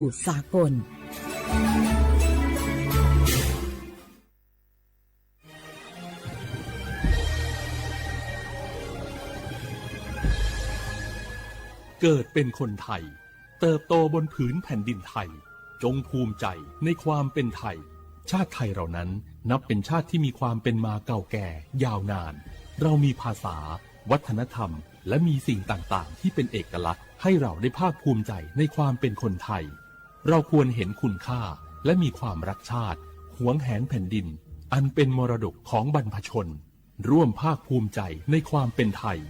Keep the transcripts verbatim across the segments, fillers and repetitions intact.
สากล เกิดเป็นคนไทย เติบโตบนผืนแผ่นดินไทย จงภูมิใจในความเป็นไทย ชาติไทยเรานั้นนับเป็นชาติที่มีความเป็นมาเก่าแก่ยาวนาน เรามีภาษา วัฒนธรรม และมีสิ่งต่างๆ ที่เป็นเอกลักษณ์ ให้เราได้ภาคภูมิใจในความเป็นคนไทย เราควรเห็นคุณค่า และมีความรักชาติ หวงแหนแผ่นดิน อันเป็นมรดกของบรรพชน ร่วมภาคภูมิใจในความเป็นไทย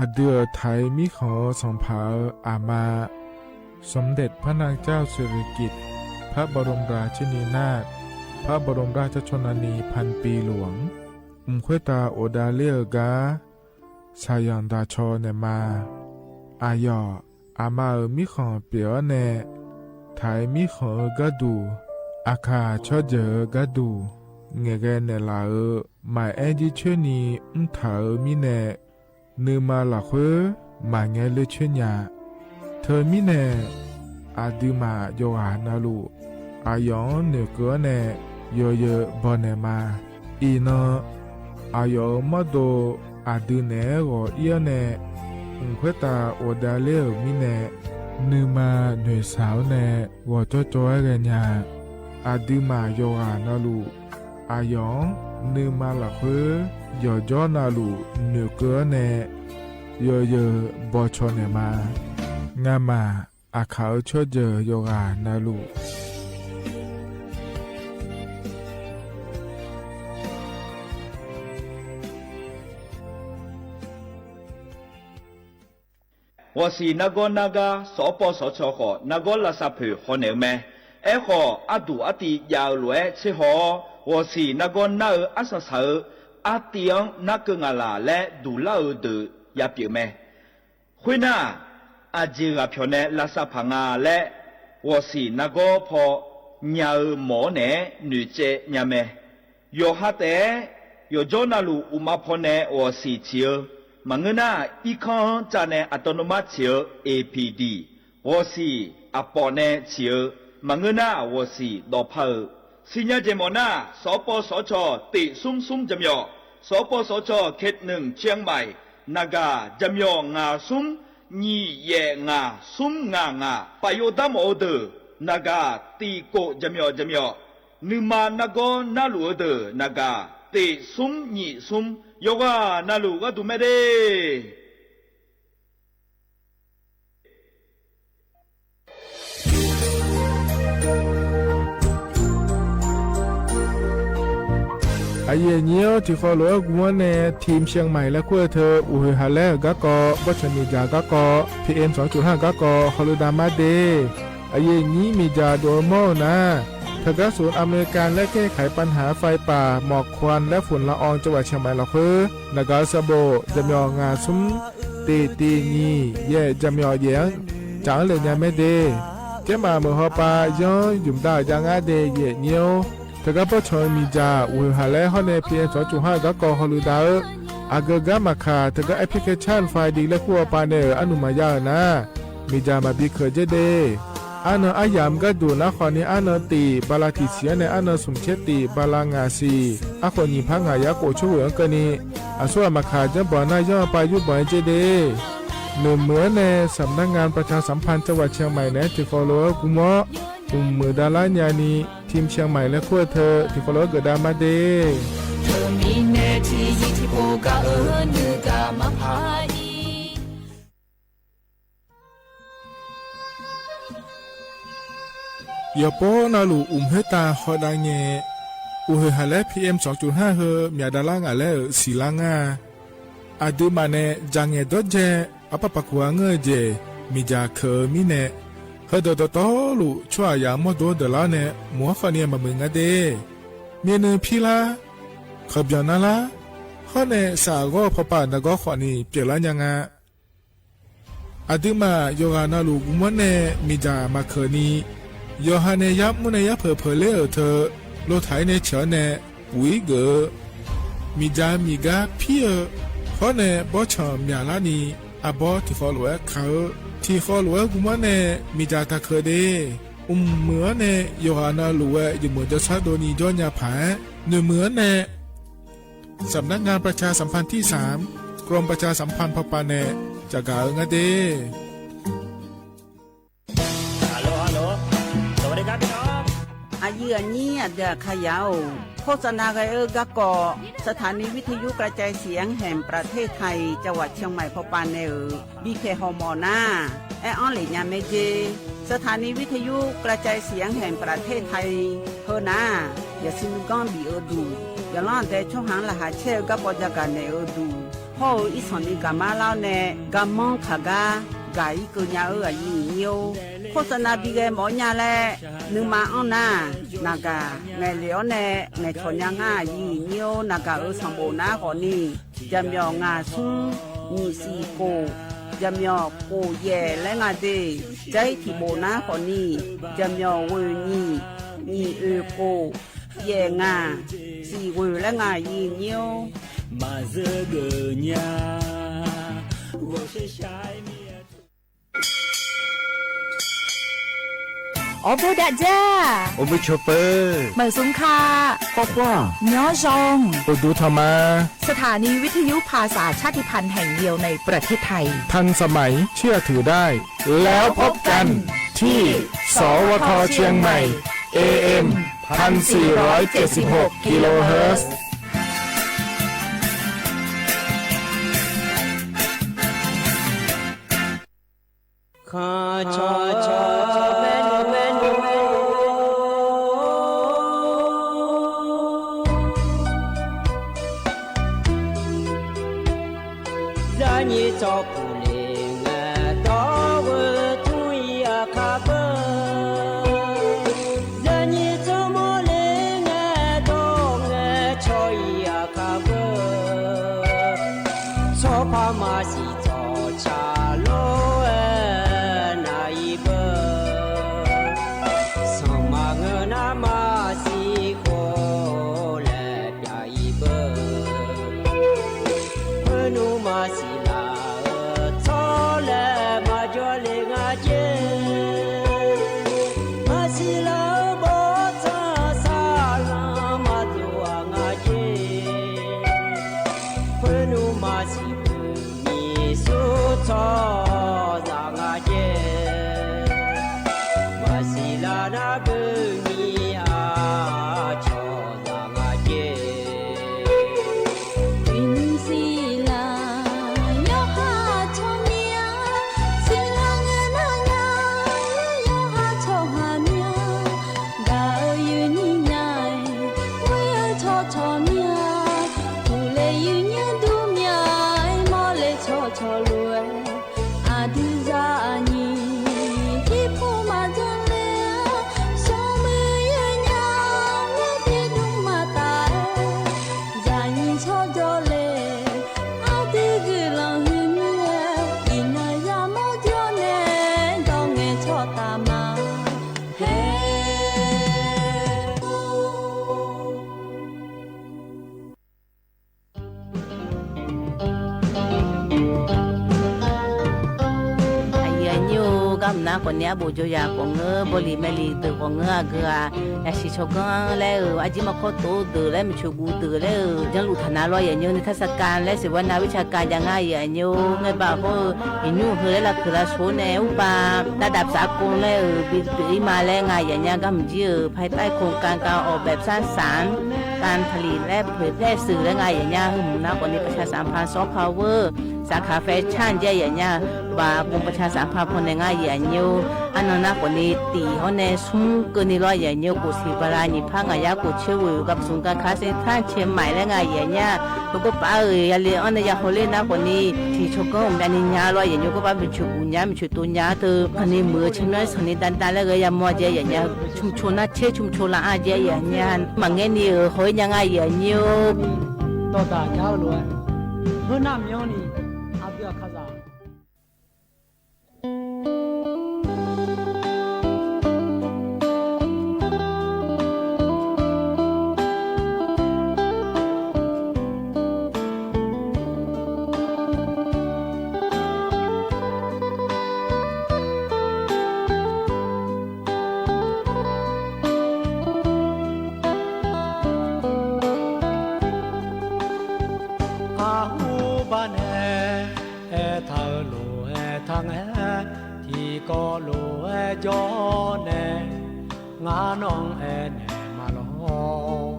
Aqdui-euq Taiq mirkhanq-eu sanqpaq-euq aqma, สมเด็จพระนางเจ้าสิริกิติ์ พระบรมราชินีนาถ พระบรมราชชนนีพันปีหลวง mq khoertav ghofdav ler-eu gar shaqyanq daqcaw naeqma. Aqyawf, aqma-euq mirkhanq pyeuf-awr nae, Taiq mirkhanq-eu gharduq, Aqkaq tsawrjeuq-eu gharduq ngaeqghae naeqlaf-euq maqaer jircoer ni mrtaq-euq mirnae, nuima lafkhoer maqngae ler coer nya. Teumirnae, aqduimaf yawqghaq navluf, aqyawf-anr noeqkeuv-awr nae yawzeu bawnaeq ma. Iqnan, aqyawf-euq mawrdo aqdui naeq-aer ghawq ir-awr nae, mq khoertav ghofdav ler-euq mirnae, nuima noeqshaq-awr nae ghawqjawr jawr-aer ghaenya. Aqduimaf yawqghaq navluf, aqyawf-anr nuima lafkhoer yawqjawr navluf noeqkeuv-awr nae, yawzeu bawcaw naeqma. Ngamaf, Aqkaq-euq tsawrjeuq yawqghaq navluf, ghawqsiq nargawr nargar sawqpawv sawqcaw khawf nargawr lavsav poeq hawnaeq-eu mae. Aerkhawf, arduq artiv jav-eu lof-aer tserhaw-awr, ghawqsiq nargawr nar-eu arsaq saq-eu artiv-anr narkeuv ngaq laq laer duqlar-eu deuq yapyeuf mae. Khoernar, aqjeq ghaq pyawq nae lavsav paq nga laer, ghawqsiq nargawr paw nya-eu mawq-awr naeq-aer noeqtsaev nya mae. Yawqha taef-aer, yawqjawr navluf uqma pawnae ghawqsiq ciq-eu, maqngeur nar, irkanr-anr cav nae aqtawvnmr mar ciq-eu, aqpiq diq, ghawqsiq aqpawf nae ciq-eu, maqngeur nar, ghawqsiq dawqpar-eu. Siqnya jeq mawf nar, sawqpawv sawqcaw tiq smr smr jaqmyawf, sawqpawv sawqcaw เขตหนึ่ง เชียงใหม่ naqgaq jaqmyawf ngaq smr nyiq yaef ngaq smr ngaq ngaq paf yov dar mawf-eu deuq, naqgaq tiq kof jaqmyawf jaqmyawf, nuima nargawr narluf-eu deuq naqgaq tiq smr nyiq smr, yawqghaq navluf gharduq mae de. Aqyuif aqnyir-awr, tiqkhawv lof-aer gmr-awr nae ทีมเชียงใหม่ laer kur-eu teu, uqhoeq haq laer-euq garkawv, bawrtsanq miqdzaq garkawv, P M สองจุดห้า garkawv hawlui dav mar de. Aqyuif aqnyir miqdzaq dov-eu mawr-eu nar, teugar ศูนย์อำนวยการแก้ไขปัญหาไฟป่าหมอกควันและฝุ่นละอองจังหวัดเชียงใหม่ lafkhoer naqgaq-eu sanqbof jaqmyawf ngaq smr tiq tiq nyiq yaef jaqmyawf yaef-anr caf-anr le nya mae de. Tsermaf meuq hawpav yanr ymq dav-euq jav ngar de, aqyuif aqnyir-or. Teugar bawrtsanq-eu miqdzaq uqhoeq haq laer hawr nae P M สองจุดห้า garkawv hawlui dav-eu, aqgeu gar maqkaq teugar application file laer kur hawpav nae-euq arnuq maqya-euq nar, miqdzaq maqbi keuq dzer de. Arnan aryamq gharduq nar khawfni arnan tiq bala tiq siq-anr nae arnan smq tser tiq bala ngaq siq, arkhof nyiq par ngaq yar khof tsawrghoeq-anr keuvni, aqsur ghaq maqkaq janrbanq nar yanr-eu pav yurbanq-aer dzer de. Noeqmeuq-anr nae สำนักงานประชาสัมพันธ์จังหวัดเชียงใหม่ naeq-aer tiqkhawv lof-aer gmr-awr, mqmuiq davlar nyani ทีมเชียงใหม่ laer kur-eu teu tiqkhawv lof-aer geufdav mar de. Teumirnae tiqyir tiqpov gaq-eu nuigaq maqpar-ir. Yawqpov navluf uqmq khoertav hawdav ngae, uqhoeq haq laer P M สองจุดห้า heu myaq davlar ngaq laer-euq siqlar ngar-a. Aqduimaf nae dzaqngaeq dawrdzae arpar paq kuq-a ngeur-eu jeq miqdzaq keuq-eu mirnae, heudeuq dawqtawvluf tsawrhaqzaq-euq mawrdo-anr deuqlar-awr nae mq-anr khawfni maqmuiq nga de. Myavnuiv pirlar, kawqbyanq narlar, hawr nae saf ghawr-eu pawpav nargawr khawfni pyeuflar nya nga. Aqduimaf yawqghaq navluf gmr-awr nae miqdzaq maqkeuq ni, Yawqha nae yar mr nae yar peuq peuq ler-euq teu, lotaq-ir nae ceuq-anr nae uq-ir geuf-eu, miqdzaq miqgar pir-eu, hawr nae bawrtsanq myaqlar ni, arbawr tiqkhawv lof-aer kaq-eu, tiqkhawv lof-aer guvmanr nae miqdzaq taqkeuq de. Mqmuiq-anr nae yawqghaq navluf-aer jeqmeuq jawrshar dov ni jawr nya paq-aer, noeqmuiq-anr nae สำนักงานประชาสัมพันธ์ที่สาม กรมประชาสัมพันธ์พป nae caqgaq-eu ngar de. Aqyuif aqnyir aqdui aqkaqyaq-or, โฆษณา ghae-eu garkawv สถานีวิทยุกระจายเสียงแห่งประเทศไทย จังหวัดเชียงใหม่ พป nae-euq bipyaeq hawmawf nar, aer-anr lef nya mae jer. สถานีวิทยุกระจายเสียงแห่งประเทศไทย heu nar, yaqsur nuiganr bif-eu duq, yaqlanr aqdae tsawrhaq-anr laqkhaq caer-eu garkawv jagaq naeq-eu duq, hawr-eu irsanq ni gaqmar lar-awr nae, garmanr kaq gar gaq-ir keuv nya-eu aqyuif aqnyir-or, โฆษณา bi ghae mawf-awr nya laer, nuima anr nar, naqgaq ngaeqlef-awr nae ngaeqcawq nya ngar aqyuif aqnyir-or, naqgaq-euq sanqbof nar khawfni, jaqmyawf ngaq smr nyiq siq khof, jaqmyawf khof yaef laer nga de. Jair tiqbof nar khawfni, jaqmyawf ghoeq nyiq, nyiq oeq khof, yaef ngaq, siq ghoeq laer nga aqyuif aqnyir-or. Maqzeur geuf nya, ghawqshaq shaq-aer mir-a. Awrboer dav dzar, awrboer cawpeu, maeqsmr kaq, khawr khawr, nymr zaw, uqduq tanq ma. สถานีวิทยุภาษาชาติพันธุ์แห่งเดียวในประเทศไทย ทันสมัย เชื่อถือได้ แล้วพบกันที่ สวท เชียงใหม่ เอเอ็ม พันสี่ร้อยเจ็ดสิบหก กิโลเฮิรตซ์ Zaqnyiq tsawrpuq le ngae dawr-eu tmr-ir aqkar beu. Zaqnyiq tsawrmawr le ngae dawr ngae cawr-ir aqkar beu. Tsawrpar maqsiq tsawrca lof-aer nav-ir beu. Sanqma ngeur nar maqsiq khof laer pyav-ir beu. Khoer nmr maqsiq laf-euq tsawrlaeq maqjawr le nga jer. Maqsiq laf-euq bawrtsanq saqlanq maqdov-aq nga jer. Khoer nmr maqsiq beu nyiq sur tsawrhaqzaq nga jer. Maqsiq laf nar beu nyiq aqcawq zaq nga jer. Iqnymr siqlaq yawqha tsawrmyanr, siqlaq ngae nar nya, yawqha tsawrhaq myanr, gaq-eu yoeqnyir nya-aer, ghoer-eu tsawrcawq myanr, uqle yoeqnyir dur myanr-aer, mawrle tsawrcawq lof-aer, aqdui zaqnyiq tiqpov maqdzanr ler-awr, sanqmuiq yoeqnya-aer tiqdmr maqtaf-aer, zaqnyiq tsawrjawr le, aqdui guiqlanq huiqmir-aer, iqnan yamawr jawr nae, dawr ngae tsawrtaf ma. Her Aqyuif aqnyir-or, garmq nar khawfni arbof jawryaq khawf ngeur, bawliq maeqliq deuq khawf ngeur, aqgeu-aq, yasiq tsawrganr laer-euq, arjir markawr tov-eu deuq laer, maeqtsoeq guv deuq laer-euq, janrluf taq nar lawr aqyuif aqnyir-or, นิทรรศการ laer siqbof-aer nar วิชาการ jav ngar aqyuif aqnyir-or, ngaeqbaq hawr-eu, iqnymr heu laer lavpeuq lavshoq nae urpav ระดับสากล laer-euq bipyeuf-ir ma laer nga aqyuif aqnyir-anr garmq jir-euq ภายใต้โครงการการออกแบบสร้างสรรค์ การผลิตและเผยแพร่สื่อ laer nga aqyuif aqnyir-anr, heu mq nar khawfni ประชาสัมพันธ์ soft power สาขาแฟชั่น jav aqyuif aqnyir-anr, baq กรมประชาสัมพันธ์ pawnae ngar aqyuif aqnyir-or, arnan nar khawfni tiq hawr nae smr keuvni lawr aqyuif aqnyir-or, กรุงเทพฯ บางนา nyiq par ngaq yar กรุงเทพฯ เชียงใหม่ laer nga aqyuif aqnyir-anr, heukawr paf-euq yale-anr nae ya hawler nar khawfni tiq tsawrganr mqbyav ni nya lawr aqyuif aqnyir-or, kawr paf maeqtsoeq guv nya, maeqtsoeq tov nya teu, khaqni muiq-eu tser myanr sanqni dav dav laer ghae yamawr jav aqyuif aqnyir-anr, ชุมชน nar tser ชุมชน laf-anr jav aqyuif aqnyir-anr, maqngaer ni-euq haw-ir nya ngar aqyuif aqnyir-or. Dawqdaq nya-eu lof-aer, heunar myanrni aqdui aqkaqzaq. Tiqkawv lof-aer jawr nae, ngar nawr-anr aernaeq ma lawr.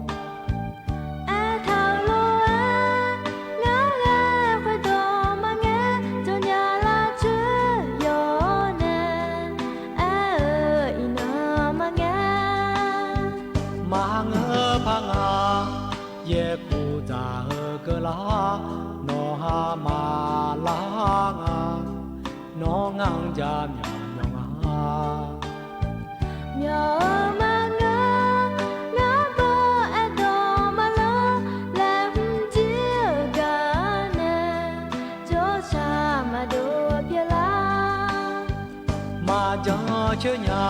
Aertaq-eu lof-aer, ngar ghae khoerdawq maqngae, jawrnya lar coer yawq-awr nae, aer-eu iqnan maqngae. Maqngeur par nga, yaerkuv dzaq-eu keuvlar, nawq ha maqlar nga, nawr ngar-anr jaqmyawf myawf nga. Myawf-eu maqngeur, ngar baw aerdawq maqlanr, laeqhmq jir-euq gaq-anr nae, jawrshaq maqdov pyeuflar. Maqjan coer nya,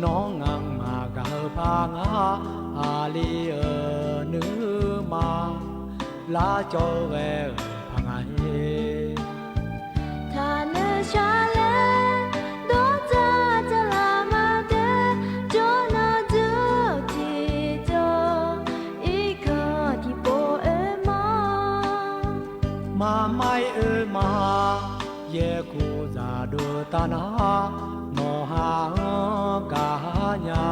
nawr ngaq-anr maqgaq-eu par nga, aqli-euq nuima, lar cawv-eu ghae-euq par nga-ir. Taqnoeq shar laer, dawrdzaq dzaqlaq maqdae, jawrnan dzuq tiqjawr, irkanq tiqpov oerma. Maqmair oerma, yaerkuv dzaqdov taf nar, nawq ha-anr gaq nya,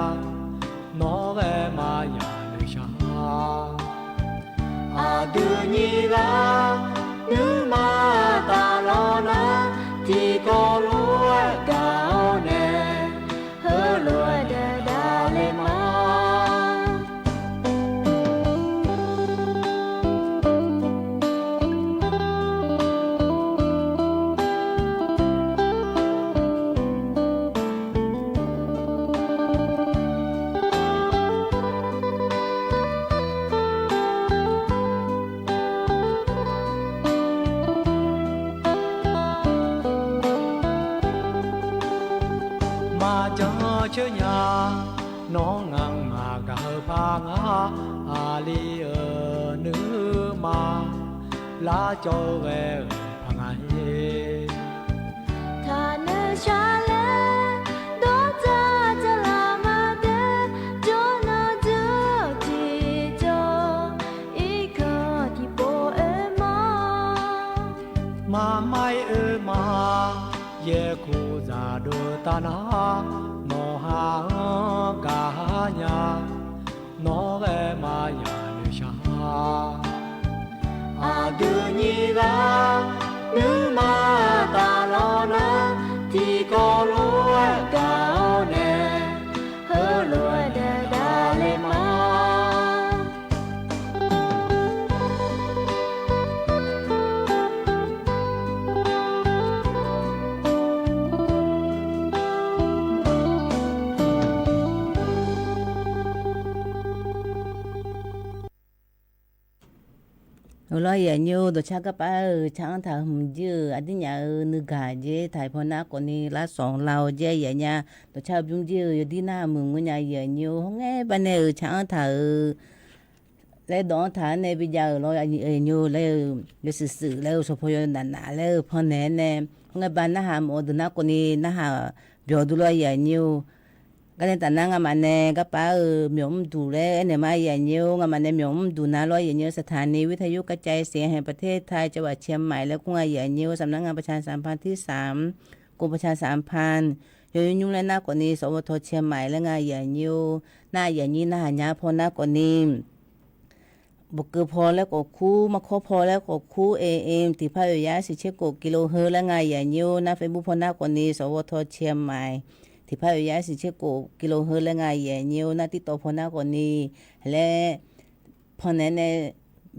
nawr ghae maqya noeqshaq. Aqdui nyiq ghaq nuima taf lawr nar, tiqkawv lof-aer gaq-awr nae, heulof-aer daef davle ma. Maqjan coer nya, nawr ngaq-anr maqgaq-eu par nga, aqli-euq nuima, lar cawv-eu ghae-euq par nga-ir. Taqnoeq shar laer, dawrdzaq dzaqlaq maqdae, jawrnan dzuq tiqjawr, irkanq tiqpov oerma. Maqmair oerma, yaerkuv dzaqdov taf nar, nawq ha-anr gaq nya, nawr ghae maqya noeqshaq. Aqdui nyiq ghaq nuima taf lawr nar, tiqkawv lof-aer gaq-awr nae, heulof-aer daef davle ma. Heulof-aer aqyuif aqnyir-or, dawqcar garpar-euq tsaq-anr taq hmq jir-euq aqdir nyaf-euq nuigaq jeq taq-iq paw nar khawfni lar sawq lar-awr jaer yaf nya. Dawqcar-eu bymr jir-euq yawdir nar muiq ngeur nya-euq aqyuif aqnyir-or, hawr ngae banae-euq tsaq-anr taq-euq laer dawq-anr taq-aer nae bijav-euq lawr, aqyuif aqnyir-or laer-eu, yawshuif shuif laer-eu, shawqpaw yawnaf naf laer-eu pannaeq-aer nae, hawr ngae ba narhaq mawf-eu deuq nar khawfni narhaq byawq dui lawr, aqyuif aqnyir-or. Garnae taf nar ngamaf nae garpar-euq myawq mrduq laer aernaeq ma, aqyuif aqnyir-or. Ngamaf nae myawq mrduq nar lawr, aqyuif aqnyir-or, สถานีวิทยุกระจายเสียงแห่งประเทศไทย จังหวัดเชียงใหม่ laer kur nga, aqyuif aqnyir-or. สำนักงานประชาสัมพันธ์ที่สาม กรมประชาสัมพันธ์ yawnymr nymr laer nar khawfni สวท. เชียงใหม่ laer nga, aqyuif aqnyir-or. Nar aqyuif aqnyir narhaq nya paw nar khawfni, boqkeuv paw laer khawf kur, markawr paw laer khawf kur, AM tiqpar oeq yar siq tser khof กิโลเฮิรตซ์ laer nga, aqyuif aqnyir-or. Nar Facebook paw nar khawfni สวท. เชียงใหม่ tiqpar oeq yar siq tser khof กิโลเฮิรตซ์ laer nga, aqyuif aqnyir-or. Nar TikTok paw nar khawfni laer pannaeq-aer nae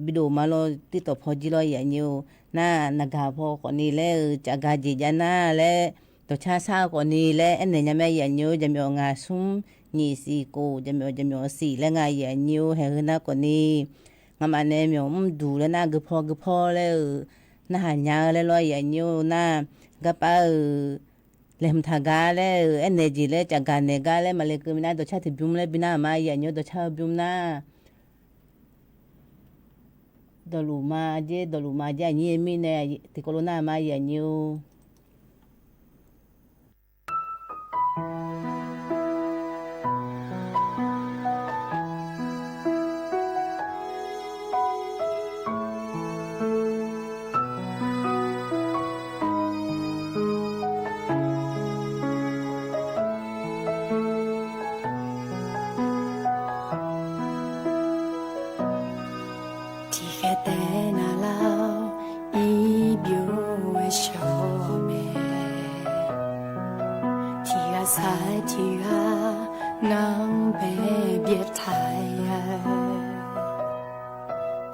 bidof ma lawr, TikTok paw jir lawr, aqyuif aqnyir-or. Nar naqgaq paw khawfni laer-euq cafgaq jeq jav nar laer, dawqcar sar-eu khawfni laer aernaeq nya mae, aqyuif aqnyir-or. Jaqmyawf ngaq smr nyiq siq khof, jaqmyawf jaqmyawf siq laer nga, aqyuif aqnyir-or. Haeq heu nar khawfni ngamaf nae myawq mrduq laer nar geupaw geupaw laer-euq narhaq nya-eu laer lawr, aqyuif aqnyir-or. Nar garpar-euq laeqhmq taq gar laer-euq aernaeq jeq laer cafgaq naeq gar laer maqle keuv minav, dawqcar tiqbymr laer bi nar-euq ma, aqyuif aqnyir-or. Dawqcar-eu bymr nar dawqluf ma jer, dawqluf ma jer, aqnyir-eu mirnae tiqkawv lof nar-euq ma, aqyuif aqnyir-or.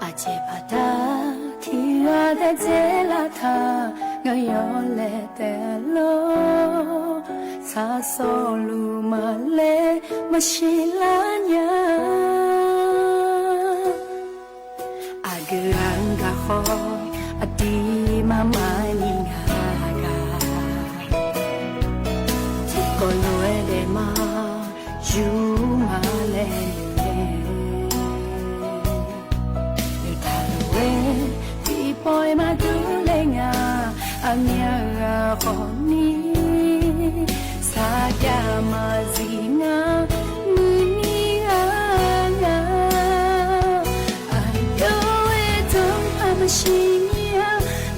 Aqjeq baqda tiqghaq daedzae lavtaq, ngaq yawlaeq taef-lor. Saqsawqluf maqlaer maqsiq lar nya. Aqgeu-anr gaq khawf, aqdirmar maqni ngaq gaq. Tiqkawv lof-aer daef ma, yur ma laer noeq-aer, noeqtaq lof-aer tiqpawf-iq maqdur le nga. Aqmyaq ghaq khawfni, sarjax maqzif ngar, muiqni ghaq nga. Aqjox-aer danpaq maqsiq nya,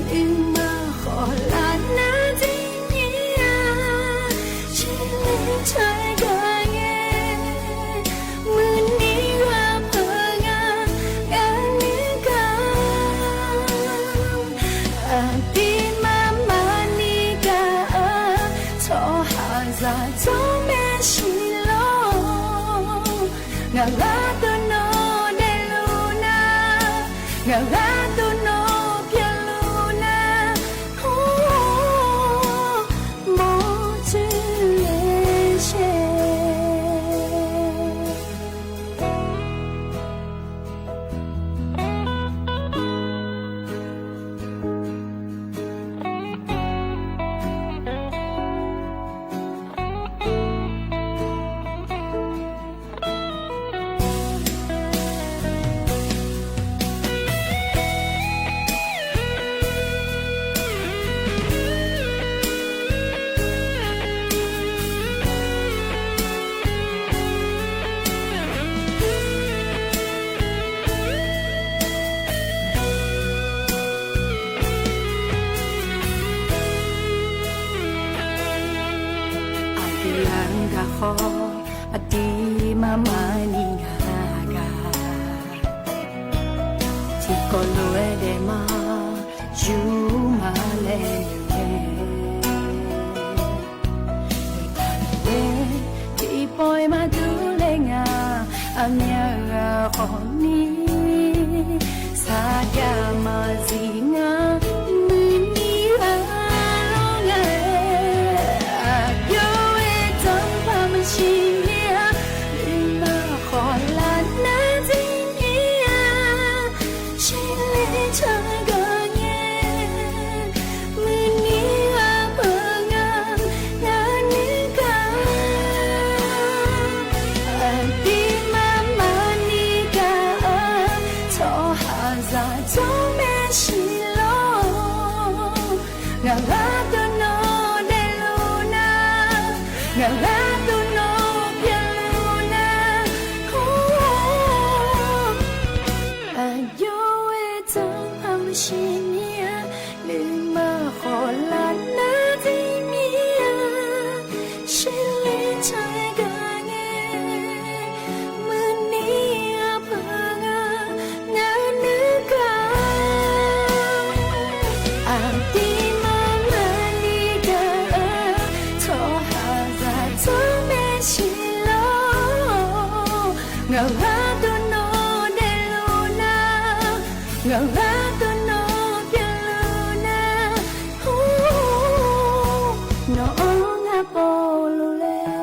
nuima khawf lar nar dir nya. Shirler caw-aer gaq ngae, muiqni ghaq peuq nga, ngaq nuigaq. Aqdirmar maqni gaq-a, tsawrhaqzaq jawr maeqshi lor. Ngaq gharduq nawq daefluf nar, ngaq gharduq nawq pyeufluf nar, mawrtsuif le shae. Aqdui-anr gaq khawf, aqdirmar maqni ngaq gaq. Tiqkawv lof-aer daef ma, yur ma laer noeq-aer, noeqtaq lof-aer tiqpawf-iq maqdur le nga. Aqmyaq ghaq khawfni, sarjax maqzif ngar, muiqni ghaq lawr nga-aer. Aqjox-aer danpaq maqsiq nya, nuima khawf lar nar dir nya. Shirler caw-aer gaq ngae, muiqni ghaq peuq nga, ngaq nuigaq. Aqdirmar maqni gaq-a, tsawrhaqzaq jawr maeqshi lor. Ngaq gharduq nawq daefluf nar, ngaq gharduq nawq pyeufluf nar, aqjox-aer danpaq maqsiq nya, nuima khawf lar nar dir nya. Shirler caw-aer gaq ngae, muiqni ghaq peuq nga, ngaq nuigaq. Aqdirmar maqni gaq-a, tsawrhaqzaq jawr maeqshi lor. Ngaq gharduq nawq daefluf nar, ngaq gharduq nawq pyeufluf nar, nawq-anr ngar povluf laer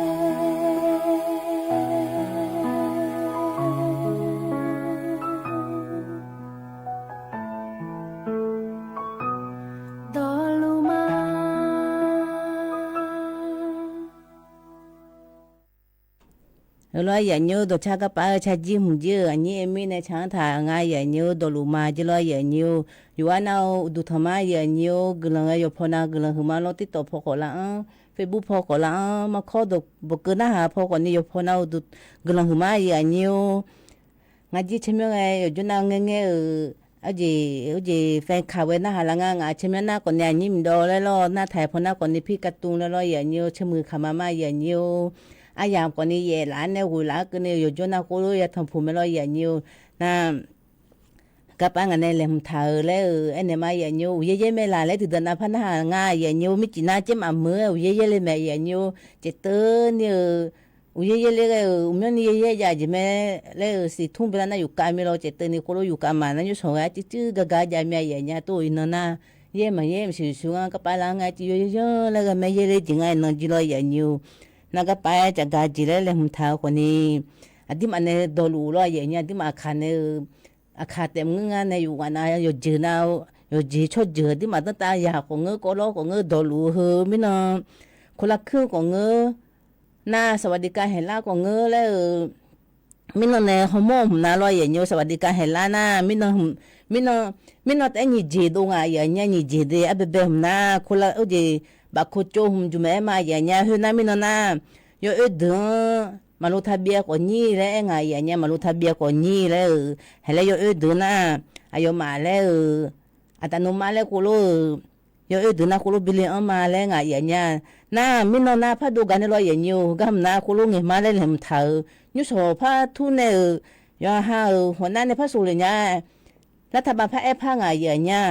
dawqluf ma. Heulof-aer yafnyir-eu dawqcar garpav-eu carjir hmq jir-euq aqnyir aer mirnae ca-anr taq nga. Yafnyir-eu dawqluf ma jir lor. Yafnyir-eu yawqghaq nav-eu uqduq tanqma, yafnyir-eu guiqlanq ghae yawqpaw nav guiqlanq huiqma lor. TikTok paw khawf lar-anr, Facebook paw khawf lar-anr, markawr dawq bawqkeuv narhaq paw khawf ni yawqpaw nav-eu uqduq guiqlanq huiqma. Yafnyir-eu ngaq jir caermyanr ghae yawqjawr nav ngaer ngaer-euq arjeq arjeq fan kaq ghae narhaq laf nga. Ngaq caermyanr nar khawf ni aqnyir miqdawv laer lor, nar taq paw nar khawf ni pir katuv laer lor. Yafnyir-eu caermuiq kaq ma ma. Yafnyir-eu aryamq khawf ni yaef laf-aer nae ghoeq laf-aer keuvni yawqjawr nar khoerlof ya tanqpuq mae lor. Yafnyir-eu nar garpav ngaq nae laeqhmq taq-euq laer-euq aernaeq ma. Yafnyir-eu uqyaer yaer mae laq laer tiqdeuq navpar narhaq nga. Yafnyir-eu mircif nar caermaf meuq-aer uqyaer yaer le mae. Yafnyir-eu caefteu ni-euq uqyaer yaerle ghae-euq uqmyanrni yaeryaer jav jeq mae laer-euq siqtmr beular nar yufkav mir lawr caevteuv ni khoerlof yufkav maqnar nymrshawq ghae-aer circuir gaga jav mir-a yaef nya tov iqnan nar, yaer maqyaer maqsiq shuq-anr garpav lar ngae civ yawyanr laer ghae mae yaerle jeq nga iqnan jir lawr yaef nyi-eu. Nar garpav-aer cavgaq jeq laer laeqhmq taq-eu khawfni, aqdirmaf nae dawqluf lawr yaef nya aqdirmaf aqkaq nae-eu aqkaq taef mr ngar nae yuf ghaq nav yawqjeuq nav, yawqjeq tsawrjeuq aqdirmaf danrtav yaq khawf ngeur kawvlawr khawf ngeur dawqluf-eu heu mirnan, คนละครึ่ง khawf ngeur nar, สวัสดิการแห่งรัฐ khawf ngeur laer-eu mirnan nae hawmawr hmq nav lawr yaef nyi-eu สวัสดิการแห่งรัฐ nar mirnan, mirnan taef-aer nyiq jeq dov ngaq yaef nya nyiq jeq de arbaebae hmq nar, คนละ urjeq bafko tsov hmq juq maeq-aer ma yaef nya khoernar mirnan nar, yawoer deuq-anr maqlo ทะเบียน khawf nyir laer aer ngaq yaef nya maqlo ทะเบียน khawf nyir laer-euq haeqlaer yawoer deuq nar, aqyawfmaf laer-euq aqdaq nmr ma laer khoerlof-euq yawoer deuq nar khoerlof bile-anr ma laer ngaq yaef nya. Nar mirnan nar pardov gaq nae lawr yaef nyi-eu gar hmq nar khoerlof ngaeq ma laer laeqhmq taq-euq nymrshawq par tur nae-euq yawqha-euq hawq nar nae par soq le nya, lar taqbav par aer par ngaq yaef nya.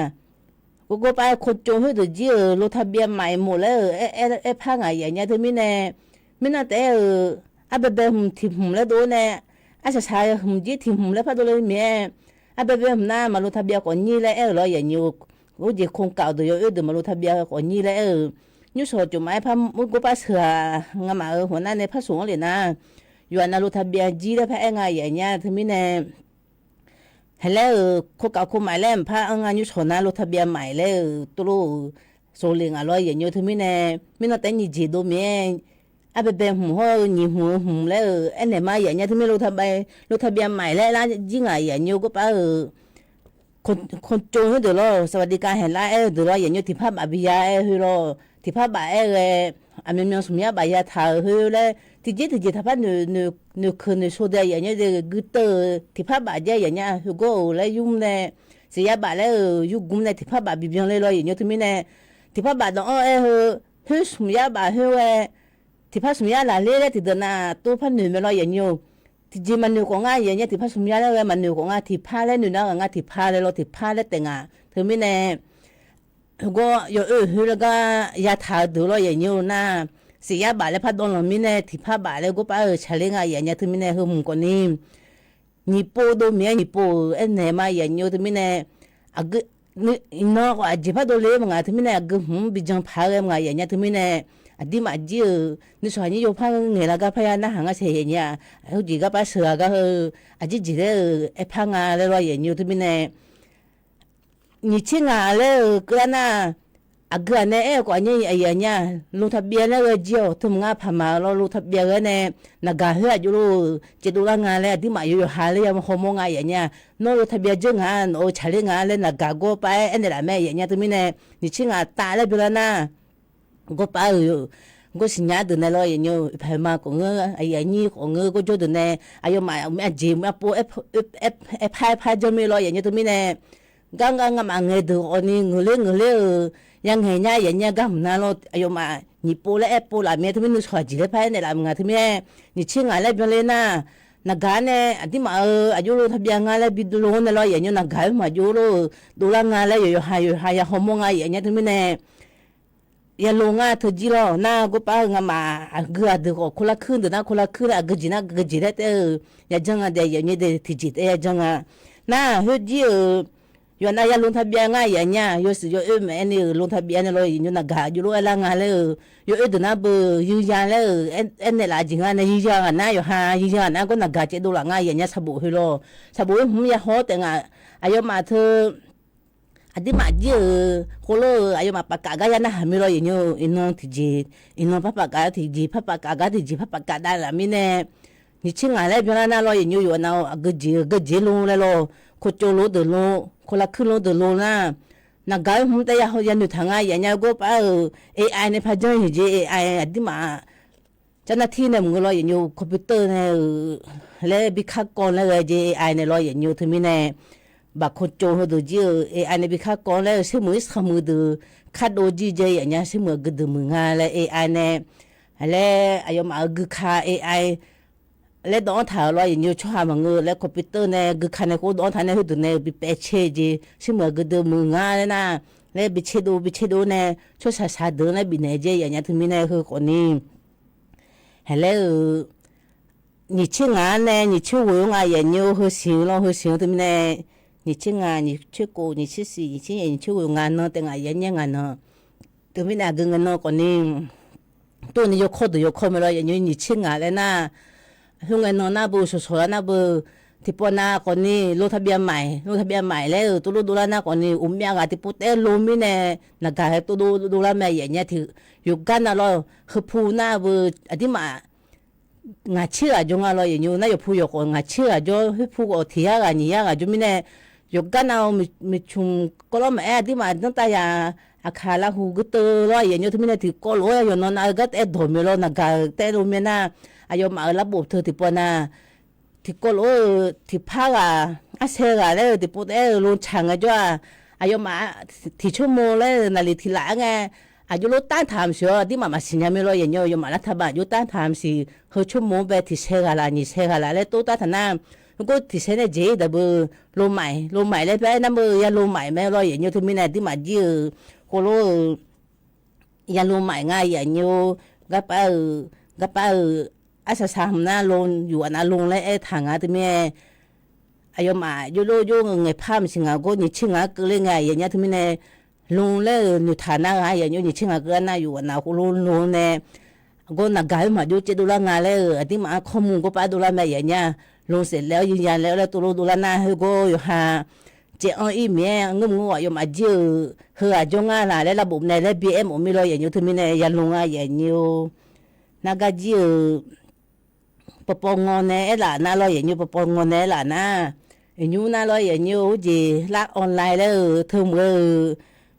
Gorgor pav-aer คนจน khoerdeuq jir-euq ลงทะเบียน ใหม่หมด laer-euq aer par ngaq yaef nya teumirnae, mirnan taef-aer-euq arbaebae hmq tiq hmq laer dov-awr nae, arsaq saq hmq jir tiq hmq laer pardov le mir-aer, arbaebae hmq nar maqlo ทะเบียน khawf nyir laer aer-euq lawr yaef nyi-eu. Urjeq คนเก่า deuq yawoer deuq maqlo ทะเบียน khawf nyir laer aer-euq nymrshawq cofmaf-aer par mr gorpav sheuq-aq ngamaf-euq hawq nar nae par soq-anr le nar, yawqha nav ลงทะเบียน jir laer par aer nga yaef nya teumirnae, haeqlaer-euq คนเก่า คนใหม่ laer mqpar anr nga nymrshawq nar ลงทะเบียน ใหม่ laer-euq tov lof-euq soq le ngaq lawr yaef nyi-eu teumirnae, mirnan taef-aer nyiq jeq dov mir-aer, arbaebae hmq hawr-eu nyiq hmq-eu hmq laer-euq aernaeq ma yaef nya teumirnae ลงทะเบียน ใหม่ laer aer lar jir ngaq yaef nyi-eu gorpav-euq คนจน khoerdeuq lawr สวัสดิการแห่งรัฐ aer-eu deuq lawr yaef nyi-eu tiqpar baf bi ya aer khoer lawr tiqpar baf aer ghae, aqmyanmyan smq yar baf ya taq-euq khoer laer tiqjeq tiqjeq taqpar noeqkeuq noeqsho dae yaef nya de guiteuv-euq tiqpar baf jaer yaef nya heugawr-euq laer yur nae, siq yar baf laer-euq yurgmr nae tiqpar baf bi byan le lawr yaef nyi-eu teumirnae, tiqpar baf dawq-anr aer heu, khoer smq yar baf khoer ghae, tiqpar smq yar laqler laer tiqdeuq nav tov par noeq mae lawr yaef nyi-eu. Tiqjeq maqnoeq khawf ngar yaef nya tiqpar smq yar laer ghae maqnoeq khawf ngar tiqpar laer noeq nar ghaq ngar tiqpar laer lawr tiqpar laer taef ngaq teumirnae, heugawr yawoer khoer laer gar ya taq-eu deuq lawr yaef nyi-eu nar, siq yar baf laer par dawv lanq mirnae tiqpar baf laer gorpav-euq tsaqler nga yaef nya teumirnae heu hmq khawfni, nyiq pov dov mir-aer nyiq pov-euq aernaeq ma yaef nyi-eu teumirnae, aqgeu iqnan khawf aqjeq par dovle-aer maqnga teumirnae aqgeu hmq-anr bi jan paq-aer ghae maqnga yaef nya teumirnae, aqdirmaf jir-euq nuisawq aqnyir yawpar ngaeq lar gar parya narhaq ngar saeq yaef nya, heujeq garpav sheuq-aq gar heu, aqjir jeq laer-euq aerpar nga laer lawr yaef nyi-eu teumirnae, nyiq tser ngaq laer-euq keuvlar nar, aqgeu-aq nae aer-eu khawf aqnyir aqyuif aqnyir-aq ลงทะเบียน laer ghae jir-awq teu maqnga paq maq-eu lawr ลงทะเบียน ghae nae, naqgaq khoer aqjox lof-euq caevdov lar nga laer aqdirmaf yawqha laer ya hawmawr nga yaef nya, nawr ลงทะเบียน dzeur nga nawq-euq tsaqler nga laer naqgaq gawr pav-aer aernaeq laf mae yaef nya teumirnae, nyiq tser ngaq tav laer byanlar nar, gawr pav-euq gawr siqnya deuq nae lawr yaef nyi-eu, iqpaq ma khawf ngeur, aqyuif aqnyir khawf ngeur, gawrjawr deuq nae aqyawfmaf aqjeq maqpov aerpar aerpar janr mir lawr yaef nya teumirnae, gar ngar ngamaf ngaeq deuq khawfni ngeuqler ngeuqler-euq, ya ngaeq nya yaef nya gar hmq nar lawr aqyawfmaf nyiq pov laer aer pov laf mir-aer teumirnae nuisawq aqjeq laer par aernaeq laf maqnga teumirnae, nyiq tser ngaq laer byanler nar, naqgaq-anr nae aqdirmaf-euq aqjox ลงทะเบียน nga laer bi dov lo-anr nae lawr yaef nyi-eu naqgaq-aer maqjox lof-eu dovlar nga laer yawqha yawqha ya hawmawr nga yaef nya teumirnae, ya lo ngar teu jir lawr nar gawr pav-eu ngamaf aqgeu aqdeuq khawf คนละครึ่ง deuq nar คนละครึ่ง laer aqgeu jeq nar aqgeu jeq laer taef-eu, ya janr nga daef yaef nyi de tiqjeq taef ya janr nga. Nar khoer jir-euq yawqha nav ya ลงทะเบียน nga yaef nya, yawshuif yawoer maeq-aer ni-euq ลงทะเบียน nae lawr yaef nyi-eu naqgaq aqjox lof aerlar nga laer-eu, yawoer deuq nar beu ยืนยัน laer-euq aernaeq laf jeq nga nae ยืนยัน ghaq nar yawqha ยืนยัน ghaq nar gawr naqgaq caevdov laf nga yaef nya sanqbof khoer lawr, sanqbof khoer hmq ya haw-awr taef nga, aqyawfmaf teu aqdirmaf jir-euq khoerlof-euq aqyawfmaf pafkaf gar ya narhaq mir lawr yaef nyi-eu, iqnan tiqjeq, iqnan par pafkaf tiqjeq par pafkaf gar tiqjeq par pafkaf dav laf mirnae, nyiq tser ngaq laer byanlar nar lawr yaef nyi-eu yawqha nav-eu aqgeu jeq-eu geujeq lo laer lawr, คนจน lo deuq lo, คนละครึ่ง lo deuq lo nar, naqgaq-aer hmq taef ya noeqtaq nga yaef nya gawr pav-euq, AI nae par janr-eu jeq AI aqdirmaf เจ้าหน้าที่ nae maqngeur lawr yaef nyi-eu computer nae-euq laer bi kar kawv laer ghae jeq AI nae lawr yaef nyi-eu teumirnae, baq คนจน heudeuq jir-euq AI nae bi kar kawv laer-eu shermuiq-ir sanqmuiq deuq kardov jir jeq yaef nya shermuiq aqgeu deuq muiq nga laer AI nae laer aqyawfmaf-euq guika AI laer dawv-anr taq-euq lawr yaef nyi-eu tsawrhaq maqngeur laer computer nae guika nae khoer dawv-anr taq nae heudeuq nae bi paev cae jeq shermuiq aqgeu deuq muiq nga laer nar, laer bi cae dov bi cae dov nae tsawrshaq shaq deuq laer bifnaeq jeq yaef nya teumirnae heu khawfni, haeq laer-euq nyiq tser ngaq-anr nae nyiq tser ghoe-anr nga, aqyuif aqnyir-or, heu siq-eu lawr, heu siq-eu teumirnae, nyiq tser ngaq, nyiq tser khof, nyiq tser siq, nyiq tser nyaef, nyiq tser ghoe, ngaq nan taef ngaq yaer nyaer ngaq nan. Teumirnae aqgeu ngae nan khawfni, tov ni yawkawr deuq yawkawr mae lawr, aqyuif aqnyir, nyiq tser ngaq laer nar, khoerngae nan nar beu shawqshawq lar nar beu, tiqpawf nav khawfni ลงทะเบียนใหม่, ลงทะเบียนใหม่ laer-euq tov lor dovlar nar khawfni, uqmyav ghaq tiqpov taef-aer lo mirnae, naqgaq heu tov dov dovlar mae, aqyuif aqnyir, tiq yawqgar nav lawr, heu pu nar beu, aqdirmaf ngaq tser ghaq jawr nga lawr, aqyuif aqnyir, nar yawqpu yawqkhawf ngaq tser ghaq jawr, khoer pu khawf tiq yar ghaq nyiq yar ghaq jawr mirnae, yawqgar nav-eu miqcmq kawvlawr maqaer, aqdirmaf danrtav yaq, aqkaq lavhuq geu teu lawr, aqyuif aqnyir, teumirnae tiqkawv lof-aer yawqnan nav-eu gar taef-aer dawq mae lawr, naqgaq-euq taef-aer lo mae nar, aqyawfmaf-euq lavbof teu tiqpawf nav, tiqkawv lof-eu tiqpar ghaq, arsae ghaq laer-eu tiqpov taef-aer lo tsaq ngae jawr-aq, aqyawfmaf tiq tsawrmawr laer-eu naqliq tiq laf-aer ngae, aqjox lof tanr taq maqsiq-awr, aqdirmaf maqsiq nya mae lawr, aqyuif aqnyir, yawfmaf lar taqbaf aqjox tanr taq maqsiq, heu tsawrmawr-anr bae tiq sae ghaq laf nyiq sae ghaq laf laer tov tanr taq nar, heugar tiq sae nae jeq-ir daq beu, ลงใหม่, ลงใหม่ laer bae-aer nar beu ya ลงใหม่ mae lawr, aqyuif aqnyir, teumirnae aqdirmaf jir-eu khoerlof-eu ya ลงใหม่ nga, aqyuif aqnyir-or, garpav-eu, garpav-eu, arsaq saq hmq nar ลง, yuf ghaq nav ลง laer aer taq nga teumirnae, aqyawfmaf jov lof jov ngaeq par maqsiq ngaq gawr nyiq tser ngaq-anr keuvler ngae, aqyuif aqnyir, teumirnae ลง laer-euq noeqtaq nar ghaq, aqyuif aqnyir, nyiq tser ngaq keuvlar nar yuf ghaq nav khoerlof ลง nae, gawr naqgaq-aer maqjov caevdov lar nga laer-eu, aqdirmaf-anr kawrmur gawr par dovlar mae, aqyuif aqnyir, ลงเสร็จแล้ว ยืนยันแล้ว laer tov lor dovlar nar, heugawr yawqha caev-anr ir miqyaer ngeurmq ngeur-aq, aqyawfmaf jir-eu heughaq jawr ngar laq laer lavbof nae laer bi-aer mawf mir lawr, aqyuif aqnyir, teumirnae ya ลง nga, aqyuif aqnyir-or. Nargar jir-eu pawpaw ngaw nae aerlaf nar lawr, aqyuif aqnyir, pawpaw ngaw nae aerlaf nar, aqnymr nar lawr, aqyuif aqnyir-or, heujeq lar online laer-eu teu mq-eu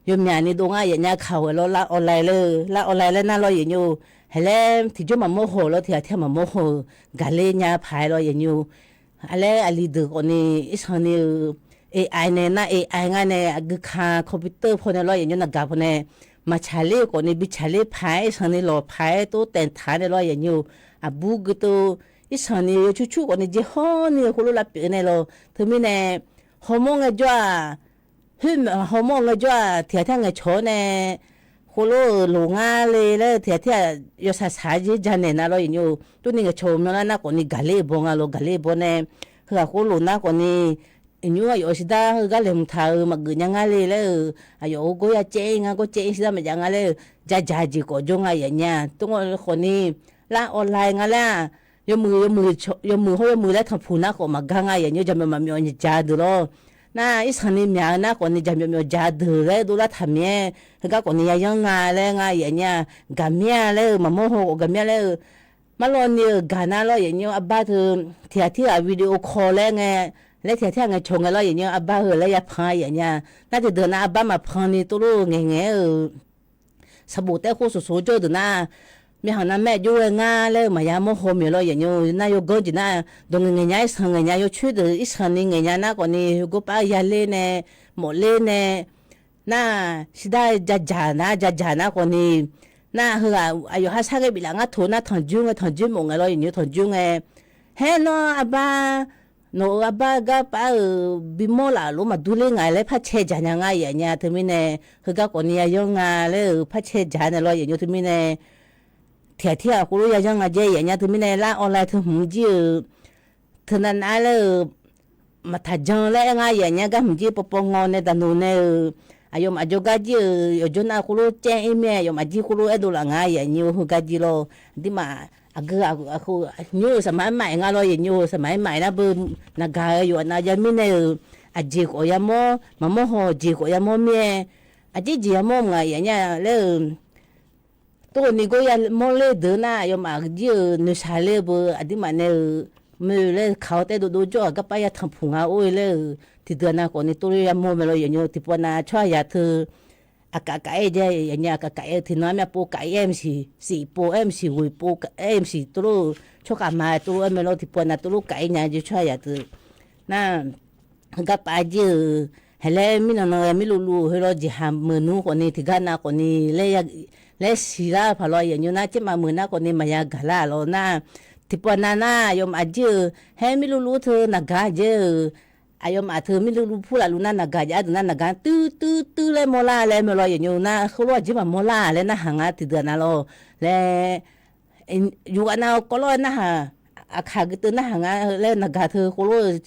yawmyaq ni dov ngar, aqyuif aqnyir, kaq-aer lawr, lar online laer-eu, lar online laer nar lawr, aqyuif aqnyir-or, haeq laer tiqjawr maqmawr haw lawr, tiq ghaq tiq ghaq maqmawr haw-eu gaqler nya paq-aer lawr, aqyuif aqnyir-or. Aqlaer aqli deuq khawfni, irsanq ni-eu AI nae nar, AI ngar nae aqgeu ka computer pawnae lawr, aqyuif aqnyir, naqgaq pawnae maqtsaq ler-eu khawfni bi tsaqler paq-aer, irsanq ni lawq paq-aer tov taeqtaq nae lawr, aqyuif aqnyir-or. Aqbur geu tov, irsanq ni yawcur cur khawfni jeq hawr ni-eu khoerlof lavpyeuf nae lawr, teumirnae hawmawr ngaejawr-aq, khoer hawmawr ngaejawr-aq, tiq ghaq tiq ghaq ngaeqcawq-awr nae, khoerlof-euq loq ngar le laer tiq ghaq tiq ghaq yawshaq shaq-aer jer janaeq nar lawr, aqyuif aqnyir-or. Tov ni ngaeqcawq-euq myanlar nar khawfni gaqler-eu baw nga lawr, gaqler-eu baw nae, heughaq khoerlof nar khawfni, aqnymr aqyawf-euq shidar heugar laeqhmq taq-euq maqgeuf nya ngar le laer-euq, aqyawf-euq gawrya caev-ir ngar, gawr caev-ir shidar maqjav nga laer-euq, jajaq jeq khawf jawr nga, aqyuif aqnyir-aq. Tov nga khawfni, lar online nga laer-aq, yawmuiq yawmuiq, yawmuiq hawr yawmuiq laer tanqpuq nar khawf maqgar nga, aqyuif aqnyir, jaqmyawf maqmyawf jaq deuq lawr. Nar irsanq ni myaq-eu nar khawfni jaqmyawf myawf jaq deuq laer dovlar taq mir-aer, heugar khawfni yayanr nga laer nga, aqyuif aqnyir-aq. Gaqmir-a laer-eu, maqmawr haw khawf gaqmir-a laer-eu, marlawv ni-euq gaq nar lawr, aqyuif aqnyir, arbar teu tiq ghaq tiq ghaq video call laer ngae, laer tiq ghaq tiq ghaq ngaeqcawq ngae lawr, aqyuif aqnyir, arbar heu laer yapanq-a, aqyuif aqnyir-aq. Nar tiqdeuq nar arbar maqpanq ni tov lor ngaeq ngaeq-aer-euq sanqbof taer khoer soqsoq jawr deuq nar, myavhaq navmaer jov ghae ngar laer-eu maqya mawr haw maeq lawr, aqyuif aqnyir-or. Nar yawganr jeq nar, dawq ngaeq ngaeq nya, irsanq ngaeq nya, yawcoer deuq irsanq ni ngaeq nya nar khawfni, heugawr par yaler nae, mawfler nae, nar, shidar jajaq nar, jajaq nar khawfni, nar heughaq aqyawf ha sar ghae biflaf ngar toq nar tanqjoer ngae, tanqjoer mawf ngae lawr, aqyuif aqnyir, tanqjoer ngae. Haer nawr arbar, nawq-euq arbar garpar-euq bimawr laf lof maqdur ler nga laer par cae dzaq nya ngar, aqyuif aqnyir, teumirnae, heugar khawfni yayanr nga laer-euq par cae dzaq nae lawr, aqyuif aqnyir, teumirnae, tiq ghaq tiq ghaq khoerlof yayanr nga jae, aqyuif aqnyir, teumirnae lar online teu hmq jir-eu, teunav nav laer-euq, maqtaq jan laer aer ngar, aqyuif aqnyir, gar hmq jir pawpaw ngaw nae daqnoeq nae-euq, aqyawfmaf jawrgar jir-euq yawqjawr nav khoerlof caev-ir mir-aer, aqyawfmaf jir khoerlof aerdov laf nga, aqyuif aqnyir-or, heugar jir lawr. Aqduimaf aqgeu aqnyir-euq saqmaq-aer maqaer nga lawr, aqyuif aqnyir-or, saqmaq-aer maqaer nar beu, naqgaq-eu yawqha nav ya mirnae-euq, aqjeq khawf yamawr, maqmawr haw jeq khawf yamawr mir-aer, aqjeq jeq yamawr maqaer, aqyuif aqnyir laer-euq, tov ni gawr yamawr ler deuq nar, aqyawfmaf jir-euq noeqshaq ler-eu beu, aqduimaf nae-euq moe laer kaq-awr taer dovdov jawr-aq, garpar yatanq puq nga or-e laer-euq, tiqdeuq nav khawfni tov lor yamawr mae lawr, aqyuif aqnyir-or. Tiqpov nav tsawrhaqzaq teu aqkaf kaf-aer jae, aqyuif aqnyir, aqkaf kaf-aer-eu tiqnan armyav pov kaf-ir-aer maqsiq, siq pov-aer maqsiq, ghoeq pov-aer maqsiq, tov lor-eu tsawrkhav ma tov lor-aer mae lawr, tiqpov nav tov lor kaf-ir nya jeq tsawrhaqzaq teu. Nar, heugar paf jir-euq, haeq laer mirnan nan ghae mirluvluv-eu heu lawr, jeqhaq meuq nmr khawfni tiqgar nav khawfni laer, laer siqlar-eu paq lawr, aqyuif aqnyir, nar tsermaf meuq nar khawfni maqya gaqlar-aq lawr nar, tiqpov nav nar aqyawfmaf jir-euq haer mirluvluv teu naqgaq jaer-euq, aqyawfmaf teu mirluvluv pur lafluf nar naqgaq jav deuq nar naqgaq tuir tuir tuir laer mawrlar laer mae lawr, aqyuif aqnyir, nar khoerlof aqjeq maqmawrlar laer narhaq nga tiqdeuq nav lawr laer, yufghaq nav-eu kawvlawr-aer narhaq, aqkaq gui teuv narhaq nga laer naqgaq teu khoerlof-eu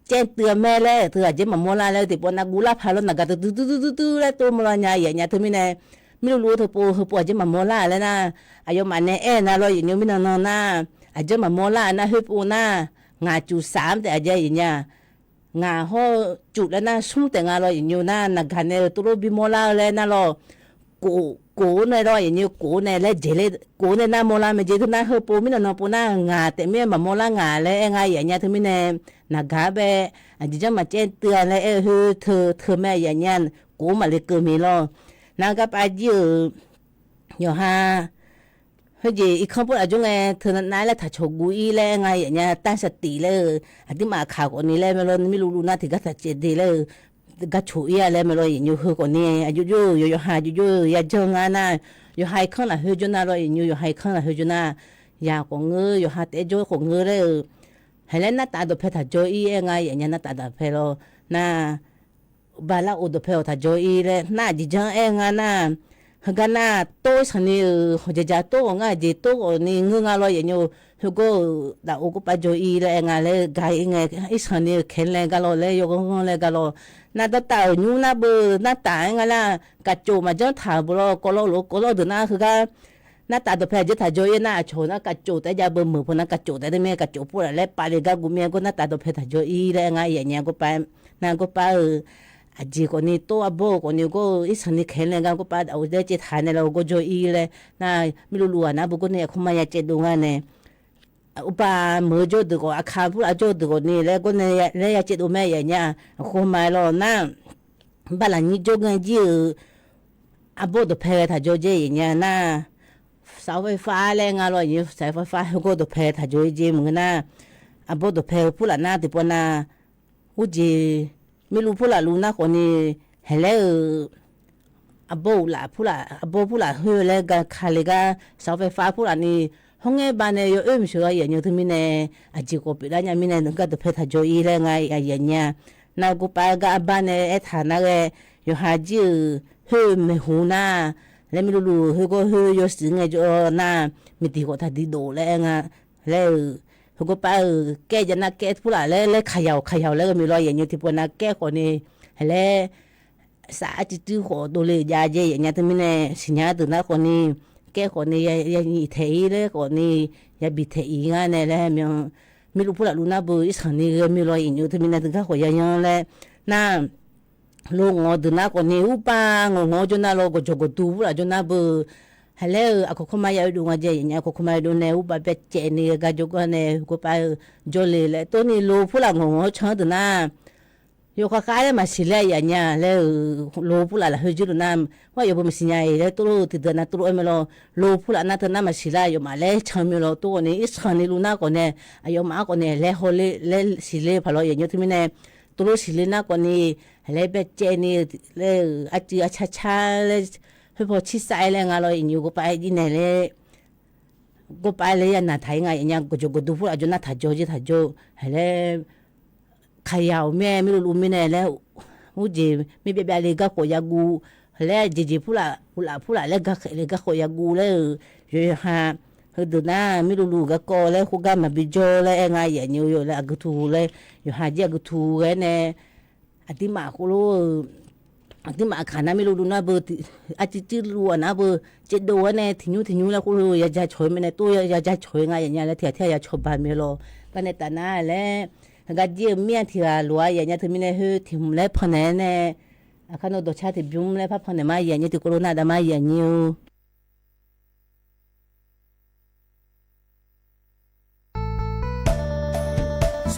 caev teuv-a mae laer teu aqjeq maqmawr lar laer tiqpov nav guv lar paq lawr naqgaq teu duidui duidui laer tov mawr lar nya yaf nya teumirnae, mirluvluv teu pov heupov aqjeq maqmawr lar laer nar, aqyawfmaf nae aer nar lawr yaf nymr mirnan nan nar, aqjeq maqmawr lar nar khoerpov nar, ngaq cuf saf-anr taef aqjeq yaf nya ngaq hawr cuf laer nar smr taef nga lawr yaf nymr nar naqgaq nae-eu tov lof bimawr lar-eu laer nar lawr, kof, kof-awr nae lawr yaf nymr kof-awr nae laer jeq ler kof-awr nae nar mawr lar mae jeq teu nar heupov mirnan nan pov nar ngaq taef mir-aer maqmawr lar ngaq laer aer nga yaf nya teumirnae, naqgaq-anr bae aqjeq janr maqcaev teuv-a laer aer-eu khoer teu teu mae yaf nya, kof-awr maqle keuv miq lawr. Nar garpav jir-euq yawqha khoerjeq irkanr pov laf jawr ngae teu nav laer taqcawq guv-ir laer aer nga yaf nya, tarsaqtif laer-eu aqduimaf kaq khawfni laer mae lawr mirluvluv nar tiqgar taqcaev de laer-eu gar coq-ir-a laer mae lawr yaf nymr heu khawfni aqjox jov-eu yawqha aqjox jov-eu yajanr nga nar, yawqha irkanr lafkhoer jawr nar lawr yaf nymr yawqha irkanr lafkhoer jawr nar, yaq khawf ngeur yawqha taef jawr khawf ngeur laer-eu, haiq laer nartaf dawqpae taqjawr-ir aer nga yaf nya nartaf dawqpae lawr nar, bala of dawqpae-awq taqjawr-ir laer nar aqjeq janr aer nga nar, heugar nar tor sanqni-euq hawqjaq jaq tor ghawq ngar aqjeq tor ghawqni ngeur nga lawr yaf nymr heugawr-euq daf of gorpav jawr-ir laer aer nga laer-eu ga-ir ngae, irsanqni-euq kaeq laer gar lawr laer yawghanr ghanr laer gar lawr, nar dawrtaf-euq nymr nar beu nartaf aer nga nar, kaqcof maqjanr taq-euq beu lawr kawv lawr lof-aer kawv lawr deuq nar heugar nartaf dawqpae aqjeq taqjawr-ir nar aqcawq nar kaqcof taef-aer jav beu meuq pov nar kaqcof taef-aer deuq mir-aer kaqcof pov laf laer pav le gar guv mir-aer gawr nartaf dawqpae taqjawr-ir laer aer nga yaf nya gorpav nar gorpav-eu aqjeq khawfni tor arbawr-eu khawfni gawr-eu irsanqni kaeq laer gar gorpav daf of laer caev taq nae lawr gawr jawr-ir laer nar mirluvluv-aq nar beu gawr nae aqkawr ma ya caev dov nga nae, uqpaq meuq-eu jawr-eu deuq khawf aqkaq purlaf jawr-eu deuq khawfni laer gawr nae laer ya caev dov mae yaf nya, aqkawr ma-aer lawr nar, bala nyir jawr ngae jir-euq arbawr dawqpae ghae taqjawr jae yaf nya nar, saqawr faerfar laer nga lawr yaf nymr saqawr faerfar heugawr dawqpae taqjawr-ir jae meuq nar, arbawr dawqpae-eu purlaf nar tiqpov nav, urjeq mirluvluv purlaf luf nar khawfni, haiq laer-euq arbawr uqlaf purlaf arbawr purlaf khoer laer ga ka le gar saqawr faerfar purlaf ni, hawr ngaer ba nae yawoer maqsheuq lawr yaf nymr teumirnae, aqjeq khawf pyeuflar nya mirnae gar dawqpae taqjawr-ir laer nga yaf nya, nar gorpav gar arbar nae aertaq nar ghae, yawqha jir-euq khoer maeqhu nar, laer mirluvluv heugawr khoer yawshuif ngae jawr nar, miqdiq khawf taqdiq dof laer aer nga, laer-euq heugawr pav-euq kaer jav nar kaer purlaf laer laer kaqyawq kaqyawq laer ghae meuq lawr yaf nymr tiqpov nav kaer khawfni, haiq laer saf arcuiv cuiv khawf dovle-euq jav jae yaf nya teumirnae siqnya deuq nar khawfni, kaer khawfni ya nyiq taeq-ir laer khawfni, yabi taeq-ir ngar nae laer myan, mirluvluv purlaf luf nar beu irsanqni ghae meuq lawr yaf nymr teumirnae teugar khawf ya yanr laer nar, lo ngawq deuq nar khawfni urpav ngawq ngawq-awr jawr nar lawr gawqjawq gawqdu purlaf jawr nar beu, haiq laer-euq aqkawq kawrma ya oedov nga jae yaf nya aqkawq kawrma oedov nae urpav bae caevni ghae gar jawrgar nae heugawr pav-eu jawrle laer tov ni lo purlaf ngawq ngawq-awr can-anr deuq nar, yawkhav khav laer maqsiq laer yaf nya laer-euq lo purlaf lafkhoer jir deuq nar, ghar yawf beu maqsiq nya-iq laer tov lof-eu tiqdeuq nav tov lof-aer mae lawr, lo purlaf nar teu nar maqsiq lar yawfmaf laer can mae lawr tov khawfni irsanqni luf nar khawfnae, aqyawfmaf-anr khawfnae laer hawle laer siqle paq lawr yaf nymr teumirnae, tov lof siqle nar khawfni, haiq laer bae caevni laer-euq arcuiv arcar car laer, khoerpaw cirsav-aer laer nga lawr yaf nymr gawr pav-aer jir nae laer gawr pav laer ya naq taq-ir nga yaf nya gawqjawq gawqdu purlaf jawr nar taq jawr jir taq jawr-eu haiq laer, kaqyaq-awq mir-aer mirluvluv mirnae laer, urjeq mir byav byav le garkawv yaguv, haiq laer jeqjeq purlaf uqlaf purlaf laer garkhaeq le garkawv yaguv laer-euq yawqha heudeuq nar mirluvluv garkawv laer khoergar maqbi jawr laer aer nga yaf nymr-eu yawf laer aqgeu tu laer yawqha jir aqgeu tu ghae nae aqduimaf khoerlof-eu aqduimaf aqkaq nar mirluvluv nar beu, arcuiv cuiv luf-aq nar beu, caevdov-aer nae tiqnymr tiqnymr laer khoerlof-eu yaja cawq-eu mirnae tov yaja cawq-eu nga yaf nya laer tiqghaq tiqghaq ya cawba mae lawr. Garnae taf nar laer, heugar jir-eu mir-a tiqghaq lof-aer yaf nya teumirnae khoer tiq hmq laer pannaeq-aer nae, aqkar nawr dawqcar tiqbymr laer par pannaeq ma yaf nya tiqkawv lof nar dav ma yaf nymr-eu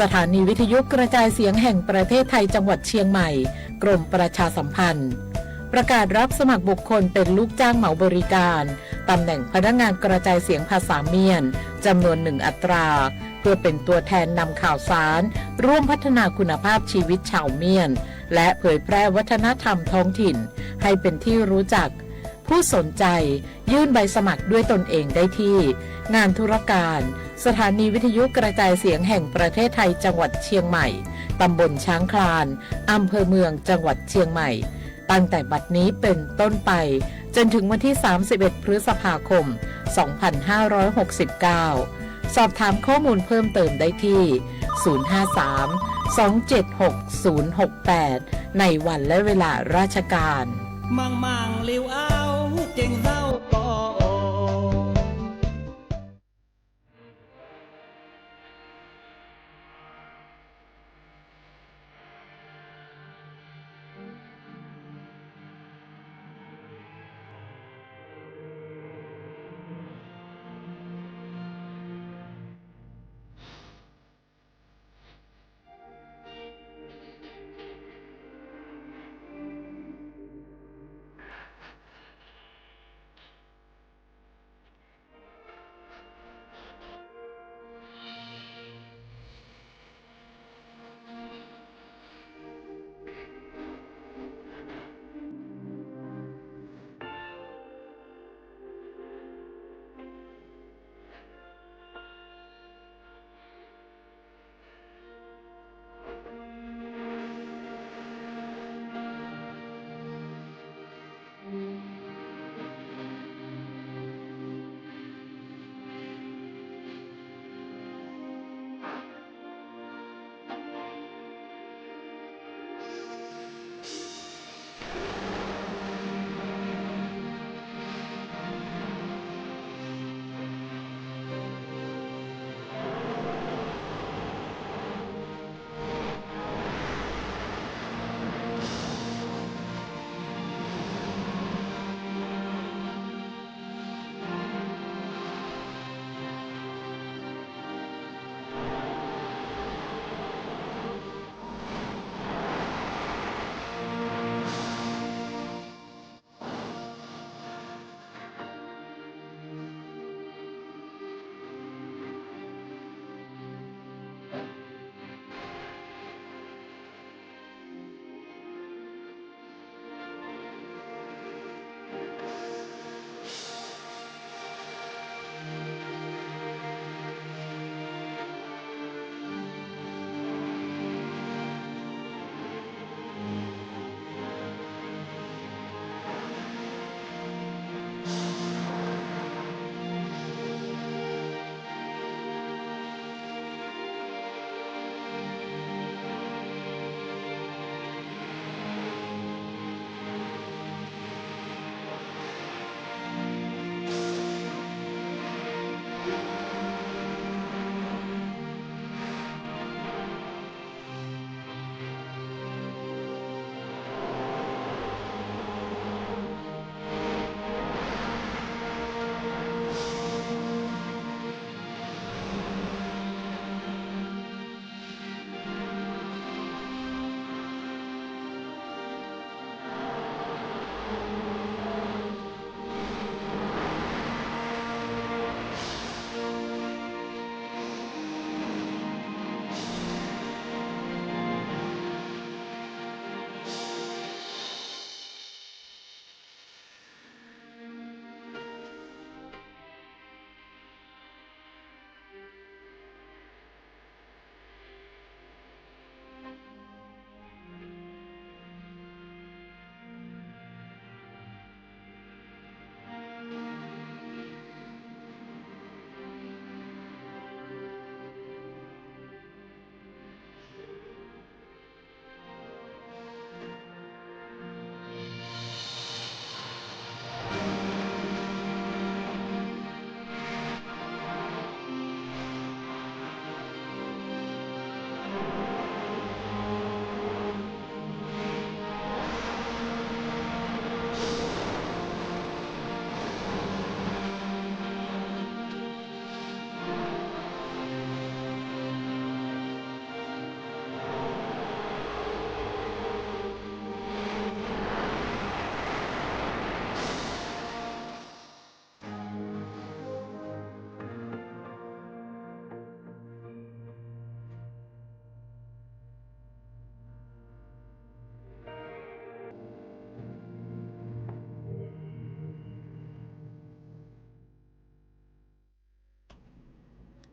สถานีวิทยุกระจายเสียงแห่งประเทศไทยจังหวัดเชียงใหม่ กรมประชาสัมพันธ์ ประกาศรับสมัครบุคคลเป็นลูกจ้างเหมาบริการ ตำแหน่งพนักงานกระจายเสียงภาษาเมียน จำนวนหนึ่งอัตรา เพื่อเป็นตัวแทนนำข่าวสาร ร่วมพัฒนาคุณภาพชีวิตชาวเมียน และเผยแพร่วัฒนธรรมท้องถิ่น ให้เป็นที่รู้จัก ผู้สนใจยื่นใบสมัครด้วยตนเองได้ที่ งานธุรการ สถานีวิทยุกระจายเสียงแห่งประเทศไทยจังหวัดเชียงใหม่ ตำบลช้างคลาน อำเภอเมือง จังหวัดเชียงใหม่ ตั้งแต่บัดนี้เป็นต้นไป จนถึงวันที่ สามสิบเอ็ด พฤษภาคม สองพันห้าร้อยหกสิบเก้า สอบถามข้อมูลเพิ่มเติมได้ที่ ศูนย์ห้าสาม สองเจ็ดหก ศูนย์หกแปด ในวันและเวลาราชการ Maqmaq lef-aer-awr, Huqgaeq zar-eu kawv-awq.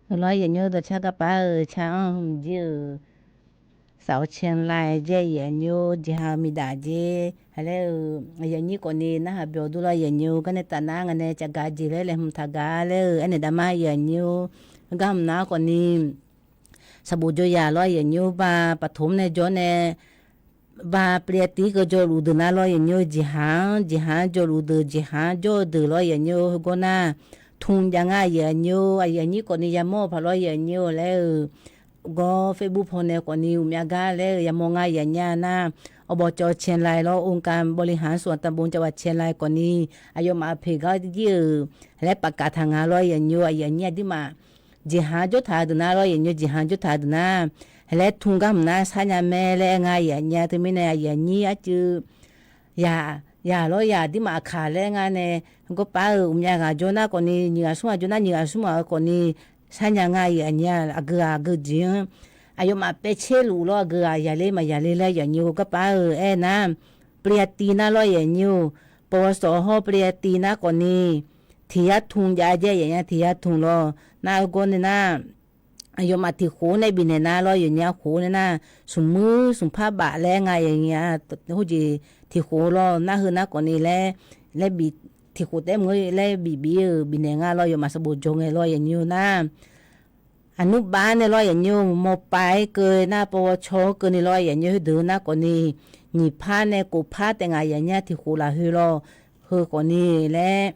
Heulof-aer yaqnymr dawqcar garpaf-euq car-anr jir-euq สาวเชียงราย jaer yaqnymr jeqha-eu miqdaf jer ha laer-eu, yaqnyir khawfni narhaq byawq dur lawr yaqnymr garnae tafnar ngae nae cafgaq jeq laer laeqhmq taqgaq laer-eu aernaeq daqmar yaqnymr Garhmq nar khawfni, sanqbof jawr yaq lawr yaqnyir ba, paqtoq-anr nae jawr nae, ba pyaev tiv keuv jawrluf deuq nar lawr yaqnyir, jeqhaq-anr jeqhaq-anr jawrluf deuq, jeqhaq-anr jawr-eu deuq lawr yaqnyir, heugawr nar, tmr jav nga yaqnyir, aqyuif aqnyir khawfni yamawr-eu paq lawr yaqnyir laer-eu, gawr Facebook paw nae khawfni uqmyav gar laer-eu yamawr nga yaqnyir nar, อบจ. เชียงราย lawr องค์การบริหารส่วนตำบลจังหวัดเชียงราย khawfni, aqyawfmaf poeq gar jir-euq laer pafkaf taq nga lawr yaqnyir, aqyuif aqnyir aqduimaf, jeqhaq-anr jawr taq-eu deuq nar lawr yaqnyir, jeqhaq-anr jawr taq-eu deuq nar, laer tmr garhmq nar sharnya mae laer aer nga yaqnyir, teumirnae aqyuif aqnyir arcuiv yaq, yaq lawr yaq aqduimaf aqkaq laer aer nga nae, gawrpav-euq uqmyav ghaq jawr nar khawfni, nyiq ghaq smr ghaq jawr nar nyiq ghaq smr ghaq-eu khawfni, sharnya nga yaqnyir, aqgeu ghaq aqgeu jeq-anr, aqyawfmaf paev tser luf lawr, aqgeu ghaq yaqler maqyaqler laer yaqnyir, gawrpav-euq aer nar, pyaev tiv nar lawr yaqnyir-or, ปปส. hawr pyaev tiv nar khawfni, tiq yar tmr jav jaer yaqnyir, tiq yar tmr lawr, nar heugawr nae nar, aqyawfmaf tiq khof nae bifnaeq nar lawr yaqnyir, khof nae nar, smqmuir smqpar baf laer nga yaqnyir, hawjeq tiq khof lawr nar heu nar khawfni laer, laer bif, tiq khof taef mr laer bif bif-euq bifnaeq nga lawr, aqyawfmaf sanqbof jawr ngae lawr yaqnyir nar, aqnmr baf nae lawr yaqnyir, ม.ปลาย keuv nar ปวช. keuvni lawr yaqnyir, heudeuq nar khawfni, nyiq par nae kof par taef nga yaqnyir, tiq khof lafkhoer lawr, heu khawfni laer,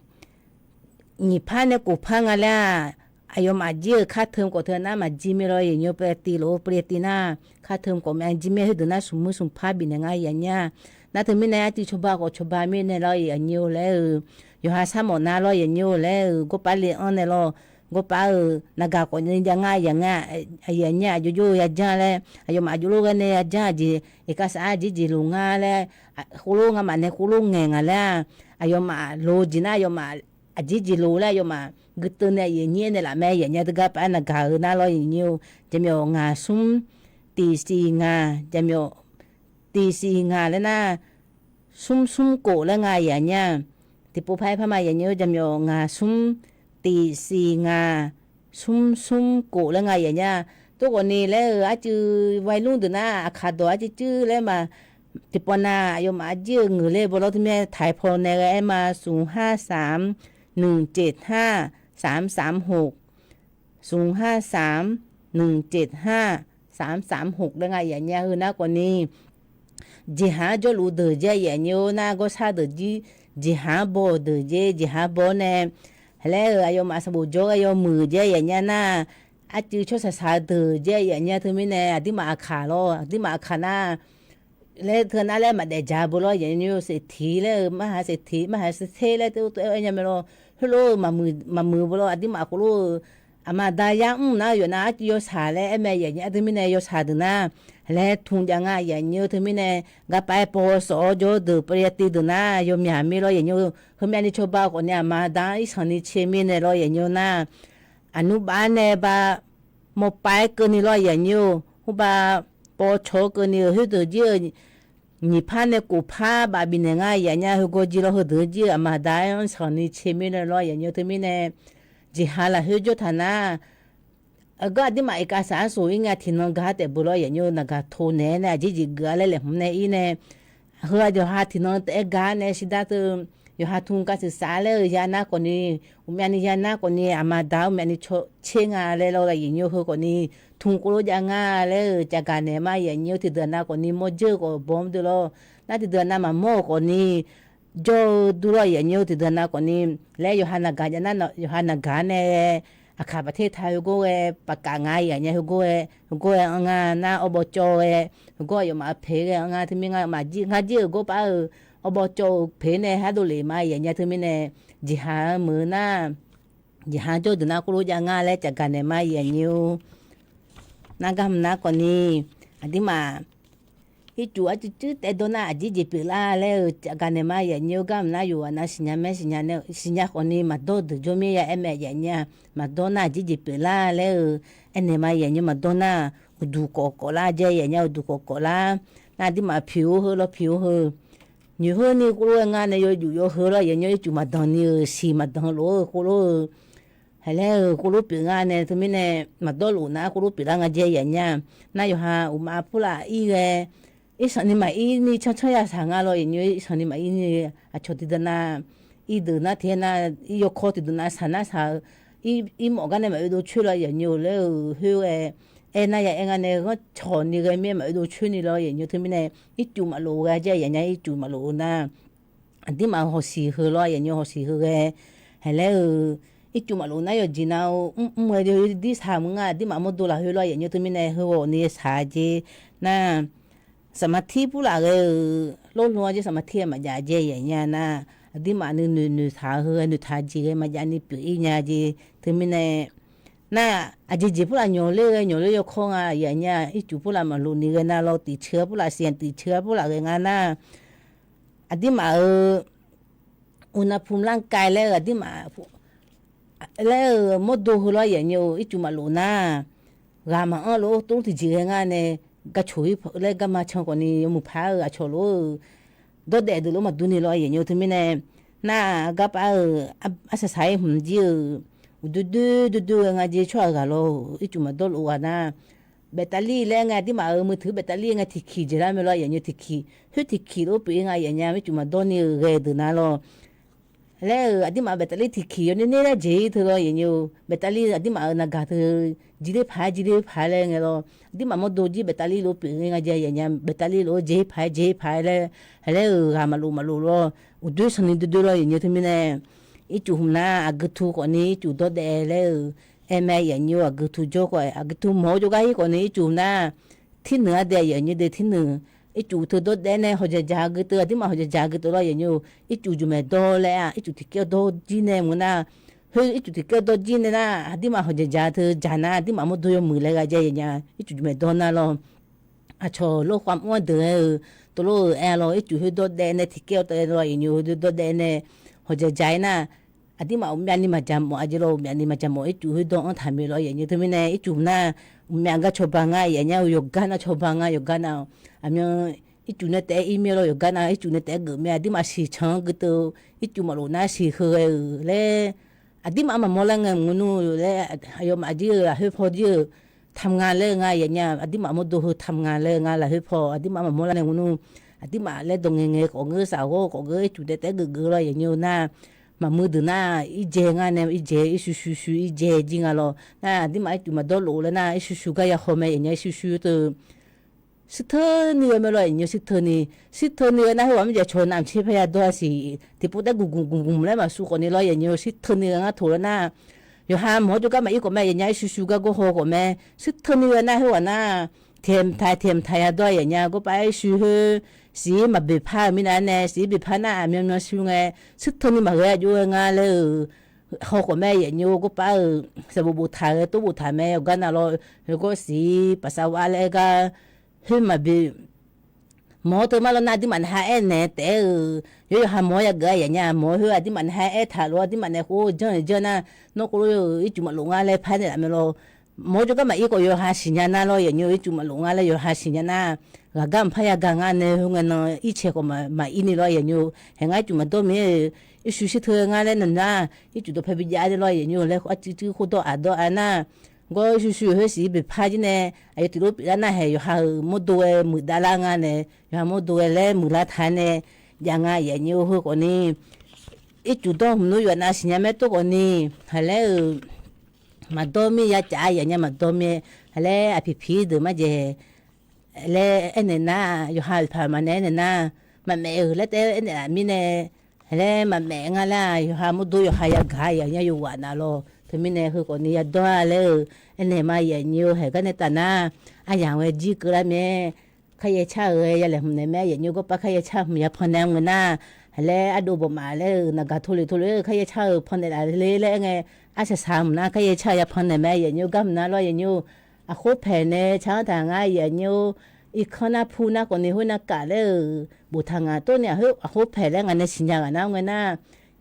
nyiq par nae kof par nga laer-aq, aqyawfmaf jir-euq ค่าเทอม khawf teu nar maqjir mir lawr yaqnyir, pyaev tiv lawr pyaev tiv nar ค่าเทอม khawf myav jir mir, heudeuq nar smqmuir smqpar bifnaeq nga yaqnyir, nar teumirnae arcuiv cawba khawf cawba mirnae lawr yaqnyir-or laer-eu, yawqha sharmawf nar lawr yaqnyir-or laer-eu, gawrpav le-anr nae lawr, gawrpav-euq naqgaq khawfni jav nga yaqnyir, aqyuif aqnyir aqjox jov-eu yajanr laer, aqyawfmaf aqjox lof ghae nae yajanr aqjeq, iqkar saf-aer aqjeq jeq loq nga laer, khoerlof ngamaf nae khoerlof ngaeq nga laer-aq, aqyawfmaf loq jeq nar aqyawfmaf aqjeq jeq loq laer aqyawfmaf guiteuv nae aqyuif aqnyir nae laf mae yaqnyir, teugar paf-aer naqgaq-eu nar lawr yaqnyir-or, jaqmyawf ngaq smr tiq siq ngaq, jaqmyawf tiq siq ngaq laer nar, smr smr kof laer nga yaqnyir, tiqpov par-aer par ma yaqnyir, jaqmyawf ngaq smr tiq siq ngaq, smr smr kof laer nga yaqnyir, tov khawfni laer-eu arcuiv วัยรุ่น deuq nar aqkaq dawq arcuiv cuiv laer ma, tiqpawf nav aqyawfmaf arjir-eu ngeuq ler baw lawr teumirnae taiq paw nae ghae-aer ma, smq har samq, nmq ceq har, samq samq hoq, smq har samq, nmq ceq har, samq samq hoq laer nga yaqnyir, heu nar khawfni, jeqhaq-anr jawrluf deuq jaer yaqnyir-or nar, gawrshar deuq jir, jeqhaq-anr baw-eu deuq jaer, jeqhaq-anr baw-awr nae, laer-eu aqyawfmaf sanqbof jawr ghae yawmuiq jaer yaqnyir nar, arcuiv tsawrsaq saq-eu deuq jaer yaqnyir teumirnae aqduimaf aqkaq lawr, aqduimaf aqkaq nar, laer teu nar laer maqdaef dzaq bo lawr yaqnyir, เศรษฐี laer-eu, มหาเศรษฐี มหาเศรษฐี laer teu tov-aer aer nya mae lawr, heulof-eu maqmuiq bo lawr, aqduimaf khoerlof-eu aqma da yar mr nar yawf nar arcuiv yawshaq laer aer mae yaqnyir, teumirnae yawshaq deuq nar, laer tmr jav nga yaqnyir-eu teumirnae, garpaf-aer paw sawf-awr jawr-eu deuq pyaev tiv deuq nar yawmyaq mir lawr yaqnyir, heumyav ni cawba khawfni aqma da-anr irsanq ni tser mirnae lawr yaqnyir nar, aqnmr baf nae ba ม.ปลาย keuvni lawr yaqnyir-or, hmr ba paw cawq-eu keuvni-euq khoerdeuq jir-eu, nyiq par nae kof par baf bifnaeq nga yaqnyir, heugawr jir lawr heudeuq jir-eu aqma da-anr sanq ni tser mirnae lawr yaqnyir teumirnae, jeqhaq lafkhoer jawr taq nar, aqgar aqduimaf iqkar saq-anr soq ir ngae tiqnan gar taef beu lawr yaqnyir, naqgaq to naeq-aer nae aqjeq jeq geuf-a laer laeqhmq nae ir nae, heu-aq yawqha tiqnan taef-aer gar nae shir dar teu, yawqha tmr gar siq saf laer-eu ya nar khawfni, uqmyav ni ya nar khawfni, aqma da-anr uqmyav ni tser nga laer lawr yaqnyir heu khawfni, tmr khoerlof jav nga laer-eu caqgaq naeq ma yaqnyir, tiqdeuq nav khawfni mawr dzeur-eu khawf bawr mr deuq lawr, nar tiqdeuq nav maqmawr-euq khawfni, jawr-eu dur lawr yaqnyir, tiqdeuq nav khawfni, laer yawqha naqgaq jav nar yawqha naqgaq nae, aqkaq baqter ta heugawr ghae pafkaf nga yaqnyir, heugawr ghae, heugawr ghae anr nga nar อบจ. ghae, heugawr aqyawfmaf poeq ghae anr nga teumirnae ngar jir-euq gawrpaf-euq อบจ. poeq nae hardov lef ma yaqnyir teumirnae, jeqhaq-anr meuq-eu nar, jeqhaq jawr deuq nar khoerlof jav nga laer caqgaq naeq ma yaqnyir-or. Nar gar mq nar khawfni, aqduimaf ircuf arcuiv cuiv taev dawr nar aqjeq jeq pyeuflar laer-eu caqgaq naeq ma yaqnyir-or. Gar mq nar yawqghaq nav siqnya mae, siqnya khawfni maqdawr deuq jawr mir ya aer mae yaqnyir-a. Maqdawr nar aqjeq jeq pyeuflar laer-eu aernaeq ma yaqnyir, maqdawr nar uqduq kawf kawf lar jae yaqnyir, uqduq kawf kawf lar. Nar aqduimaf poeq-or heu lawr poeq-or heu, nyoeq heuni khoerlof-aer ngar nae yawjuf yawheu lawr yaqnyir, ircuf maqdanq ni-euq siq maqdanq lof-eu khoerlof-eu, haiq laer-eu khoerlof pyeuf nga nae teumirnae, maqdawr lof nar khoerlof pyeuflar nga jae yaqnyir-a. Nar yawqha uqmav purlaf ir ghae, irsanq ni maqir ni canr canr ya saq nga lawr yaqnyir, irsanq ni maqir ni, aqcawq tiqdeuq nav, irdeuq nar tiq-aer nar, ir yawkawr tiqdeuq nav saq nar saq-eu irmawf gar nae maqoe dov coer lawr yaf nyi-eu laer-euq khoer ghae, aernar ya aer ngar nae ghanrcawq ni ghae mir-aer maqoe dov coer ni lawr yaf nyi-eu teumirnae, ircuf maqlof ghae jaer yaf nya ircuf maqlof-eu nar, aqdirmaf-euq hawsiq heu lawr yaf nyi hawsiq heu ghae, haeq laer-euq, ircuf maqlof nar yawqjeq nav-eu mr mr-aer dir saq mr ngar aqdirmaf mawrdo lafkhoer lawr yaf nyi teumirnae heughawq ni saq jeq nar, saqmatir purlaf ghae-euq lawrlov-a jeq saqmatir-a maqjav jaer yaf nya nar, aqdirmaf nuinoeq noeqtaq-eu heu ghae noeqtaq jeq ghae maqjav ni pyeuf-ir nya jeq teumirnae, nar, aqjeq jeq purlaf nyawq ler ghae nyawq ler yawkawr nga yaf nya ircuf purlaf maqlof ni ghae nar lawr tiqceuq-a purlaf siq-a tiqceuq-a purlaf ghae nga nar, aqdirmaf-euq อุณหภูมิร่างกาย laer-eu aqdirmaf laer-euq mawrdo heu lawr yaf nyi-eu ircuf maqlof nar, ghaq maqanr lof-aer tov tiqjeq ghae ngar nae, garcoq-ir laer garma can khawf ni yawmuiq paq-eu aqcawq lof-eu dawrdaef deuq lof maqdur ni lawr yaf nyi-eu teumirnae, nar, garpav-euq arsaq saq-ir hmq jir-euq uqdoer doer doer doer ghae nga jeq tsawrhaq ghaq lawr ircuf maqdawr lof ghaq nar, แบตเตอรี่ laer ngae aqdirmaf-euq มือถือ แบตเตอรี่ ngae tiqkiq jeq lar mae lawr yaf nyi tiqkiq khoer tiqkiq lof pyeuf-ir nga yaf nya ircuf maqdawr ni-eu ghae deuq nar lawr, laer-euq aqdirmaf แบตเตอรี่ tiqkiq yawner ner laer jeq-ir teu lawr yaf nyi-eu แบตเตอรี่ aqdirmaf-euq naqgaq teu jir ler paq-aer jir ler paq-aer laer ngae lawr, aqdirmaf mawrdo jir แบตเตอรี่ lof pyeuf-ir nga jeq yaf nya แบตเตอรี่ lof-aer jeq-ir paq-aer jeq-ir paq-aer laer, haeq laer-euq ghaq maqlof maqlof lawr, uqdoer sanqni doer doer lawr yaf nyi teumirnae, ircuf hmq nar aqgeu tu khawf ni ircuf dawrdaef laer-euq, aer mae yaf nyi-eu aqgeu tu jawr khawf aqgeu tu mawq-eu jawrgar-ir khawf ni ircuf nar, tirneuq-a dae yaf nyi dae tirneuq, ircuf teu dawrdaef nae hawqjaq jaq aqgeu teu aqdirmaf hawqjaq jaq aqgeu teu lawr yaf nyi-eu, ircuf jmq maeq dawr laer-aq ircuf tiqkeuv dawr jir nae mq nar, khoer ircuf tiqkeuv dawr jir nae nar aqdirmaf hawqjaq jaq teu jaq nar aqdirmaf mawrdo yawmuiq laer gha jae yaf nya ircuf jmq maeq dawr nar lawr, aqcawq lawr khavmr-anr deuq-aer-eu, tov lof-euq aer lawr ircuf khoer dawrdaef nae tiqkeuv-a taef lawr yaf nyi-eu khoer dawrdaef nae hawqjaq jaq-ir nar, aqdirmaf uqmyav ni maqjaq mawf-a jeq lawr uqmyav ni maqjaq mawf ircuf khoer dawr-anr taqmaeq lawr yaf nyi teumirnae ircuf nar, uqmyav gar cawba nga yaf nya-eu yawqgar nar cawba nga yawqgar nar, aqmyan ircuf nae taef-aer ir mir-aer lawr yawqgar nar ircuf nae taef-aer geuf mir-aer aqdirmaf siqcan-anr geu teu, ircuf maqlof nar siq heu ghae-euq laer, aqdirmaf-anr maqmawr lar ngae mq nmr laer, aqyawfmaf jir-eu lafkhoer paw jir-euq, tam nga laer-eu nga yaf nya aqdirmaf mawrdo heu tam nga laer-eu nga lafkhoer paw aqdirmaf maqmawr lar nae mq nmr, aqdirmaf laer dawq ngae ngae khawf ngeur saf ghawr khawf ngeur ircuf taef taef-aer geuf geuf lawr yaf nyi-eu nar, maqmuiq deuq nar irjae ngar nae irjae irshuir shuir shuir irjae jir nga lawr nar aqdirmaf ircuf maqdawr lof laer nar irshuir shuir gar yahaw mae yaf nya irshuir shuir teu shirteuni ghae mae lawr yaf nyi shirteuni, shirteuni ghae nar khoerghaq mirjaeq cawq navmaqtser parya dawr-a siq tiqpov taef gmq gmq gmq gmq laer maqsur khawf ni lawr yaf nyi shirteuni ghae ngar toq lawr nar, yawqha mawq-awr jawrgar maqir khawf mae yaf nya irshuir shuir gar gawr haw khawf mae, shirteuni ghae nar khoerghaq nar, tiqhaeq mqtaq tiqhaeq mqtaq yadawr-a yaf nya gawrpav irshuir khoer, siq-ir maqbeqpar-euq mirnav-aer nae siq-ir beqpar nar aqmyan myan shuir ngae, shirteuni maqghae-a jov-aer ngar laer-euq haw khawf mae yaf nyi gawrpav-euq sanqbof boftaq ghae tov boftaq mae yawqgar nav lawr, yawqgawr siq-ir paqsav var laer-aer gar, khoer maqbeq mawq-awr teu mar lawr nar aqdirmaf nae ha aernaeq taef-aer-euq yawr yawqha mawq-awr yageuf-a yaf nya mawq-eu khoer aqdirmaf nae ha aer taq lof-aer aqdirmaf nae khof janr-euq janr nar, nawr khov lof-eu ircuf maqlof ngar laer par naeqlaf mae lawr, mawq-awr jawrgar maqir khawf yawqha siqnya nar lawr yaf nyi ircuf maqlof ngar laer yawqha siqnya nar, ghaqgar mqpar yagaq ngar nae khoerngae nan ircae khawf maqir ni lawr yaf nyi, haeq ngar ircuf maqdawr mir-aer, irshuir shirteu ngar laer nan nar, ircuf dawqpae bijav-a de lawr yaf nyi laer arcuiv cuiv khov dawr aq dawr-a nar, gawr irshuir shuir khoer siq-ir beqpar jir nae, aqyawf tiq lof pyeuflar nar haeq yawqha-euq mawrdo ghae muiqdav lar nga nae, yawqha mawrdo ghae laer muiqlar taq nae, jav nga yaf nyi-eu heu khawf ni, ircuf dawr hmq nmr yawqha nav siqnya maer tov khawf ni, haq laer-euq maqdawr mir ya caf-a yaf nya maqdawr mir-aer, haq laer aqpiq piq deuq marjaeq laer aernaeq nar, yawqha paq maqnaeq aernaeq nar, maqmaef-euq laer taef-aer aernaeq laf mirnae, haq laer maqmaef nga laer-aq yawqha mawrdo yawqha yagaq yaf nya yawqghaq nav lawr teumirnae heu khawf ni yadawr-a laer-euq aernaeq ma yaf nyi-eu haeq gar nae taf nar, aryamq ghae jir keuvlar mae-aer, kharyaer car-euq ghae ya laeqhmq naeq mae yaf nyi gawrpav kharyaer car hmq ya pan naeq-a ngeur nar, haq laer ardov bawqmaf laer-euq naqgaq tov lef tov lef-aer kharyaer car-euq pan naeqlaf le laer-aer ngae, arsaq saq hmq nar kharyaer car-euq ya pan naeq mae yaf nyi gar hmq nar lawr yaf nyi-eu, aqkhoer paeq nae car-anr taq ngar yaf nyi-eu, irkanr nar pu nar khawf ni khoer nav kaf laer-euq boftaq ngaq tov ni aqkhoer paeq laer ngaq nae siqnya ghaq nar ngae nar,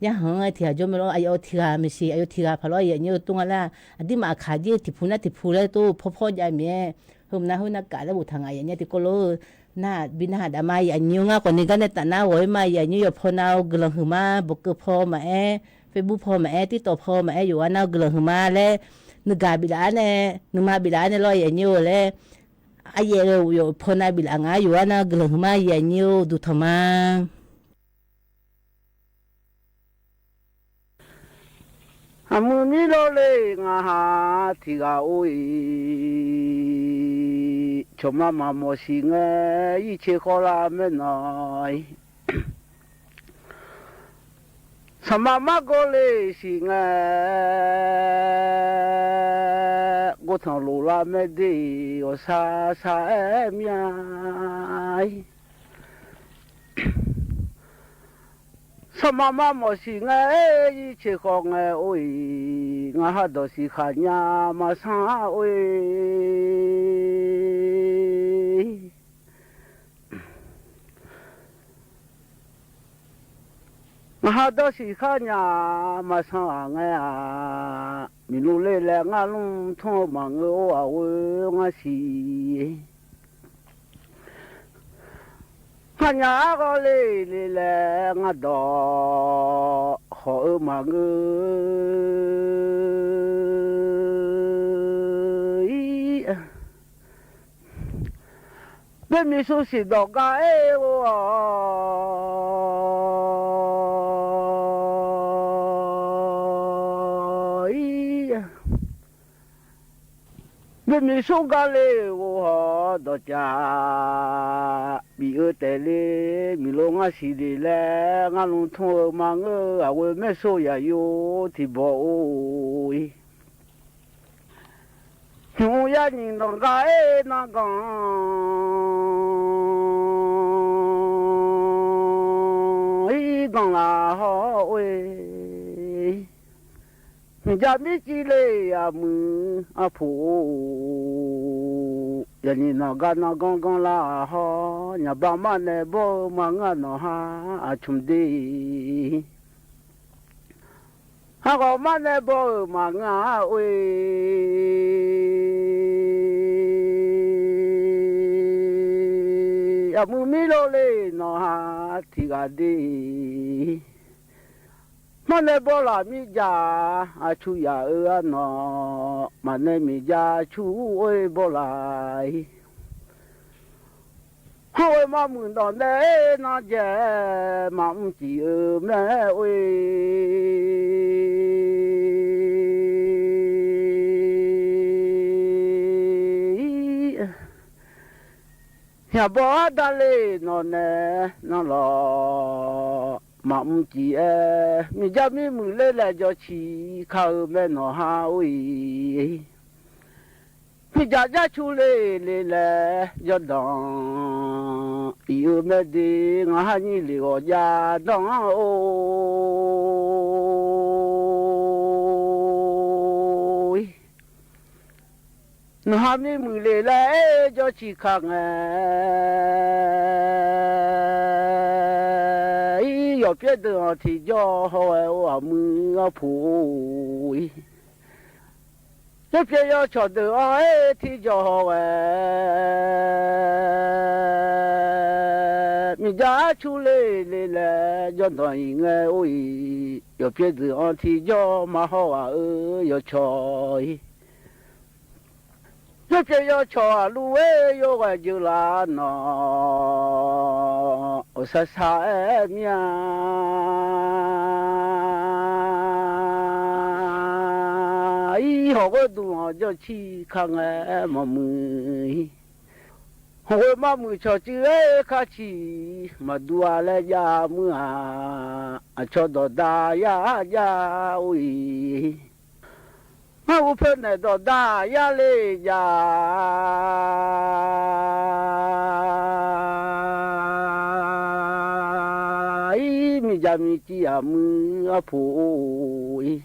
yarhanq-anr ghae tiq ghaq jawr mae lawr aqyawf tiq ghaq maeqshi aqyawf tiq ghaq paq lawr yaf nyi-eu tov nga lar, aqdirmaf aqkaq jir tiq pu nar tiq pu laer tov pawr pawr jav mir-aer, heu hmq nar khoer nav kaf laer boftaq ngaq yaf nya tiqkawv lof-eu, nar bi narhaq daf ma yaf nyi-eu ngar khawf ni gar nae taf nar ghawq-ir ma yaf nyi-eu yawqpaw nav-eu guiqlanq huiqma bawqkeuv paw maqaer, Facebook paw maqaer, TikTok paw maqaer yawqghaq nav-eu guiqlanq huiqma laer, nuigaq biflaf-ar nae, nuima biflaf-ar nae lawr yaf nyi-eu laer, aryaef ghae-eu yawqpaw nav biflaf ngaq-ar yawqghaq nav-eu guiqlanq huiqma yaf nyi-eu uqduq tanq ma. Aqmuiq mir lor le, ngaqha tiq ghaq or-iq, cawqma maqmawf siq ngae, irceq khawvlar maernawq ir. Sanqma margawr le siq ngae, ghovtanq loflar maerde, ghawqshaq shaq-aer mir-a ir. Sanqma marmawf siq ngae, irceq khawv ngae or-iq, ngaqha dawqsiq khaqnya maqsanr-a or-iq. Ngaqha dawqsiq khaqnya maqsanr-aq ngae-aq, miqlor ler laer ngar lmr tmr-eu maqngeur or-aq, ghoe ngar siq. Khaqnya arghawr le le laer ngar dawq khawf-eu maqngeur-ir. Boermiq smr siq dawq gar aer-eu ghoe-awq-ir. Boermiq smr gar le-eu ghoe hawq dawqcav bif-eu taef le, miqlor ngar siq le laer ngar lmr tmr-eu maqngeur-eu, aqghoe maersor yaqyo tiqbawq or-ir. Hmq yar nyiq nanq gar aer nar ganq-ir ganq laf hawr or-ir. Hmq jar mir civ le aqmuiq arpoq or-ir. Yaqnyiq nanq gar nar ganq ganq laf hawr, nyaqbar marnae bawr-eu maqngeur-a nawq ha aqcmq de. Arghawq marnae bawr-euq maqngeur-a or-ir. Aqmuiq mir lor le nawq ha tiq ghaq de. Marnae bawr laf mir jav aqcur yaf-eu-a nawq, maqnae miqjav cur or-ir bawr laf-ir. Hawr-eu marmuiq dawq nae-aer nar jaev maqmr cif-eu mae or-ir. Yaqbawr arda le nawq nae nar lawq maqmr cif-aer, miqjar mir muiq ler laejae ciq ka-eu mae nawq ha or-ir. Miqjaq jar cur le le laer jawrdanq iq-eu mae de, ngaq ha nyir le ghawq jav danr-anr or-ir. Nawq ha mir muiq le laer aer jawr ciq ka ngae, ir yawqpyaer deuq-anr tiqjawr haw ghae-eu aqmuiq arpoq or-ir. Yawpyaer yawcawq deuq-anr aer tiqjawr haw ghae, miqjav arcur le le laer jawrdanq iq ngae or-ir, yawqpyaer deuq-anr tiqjawr maqhaw ghaq-eu yawcawq-ir. Yawpyaer yawcawq aqluf-aer yawghae jeuq laf nawq, ghawqshaq shaq-aer mir-a. Ir hawq ghoer duq-anr jawr ciq ka ngae maqmuiq-ir. Hawq ghoer marmuiq cawqcuiv-aer kar ciq maqdur-a laer jav muir-aq, aqcawq dawqda yar jav or-ir. Ngar ghofpoer naeq dawqda yar le jav-ir, miqjaq miqciv aqmuiq arpoq or-ir.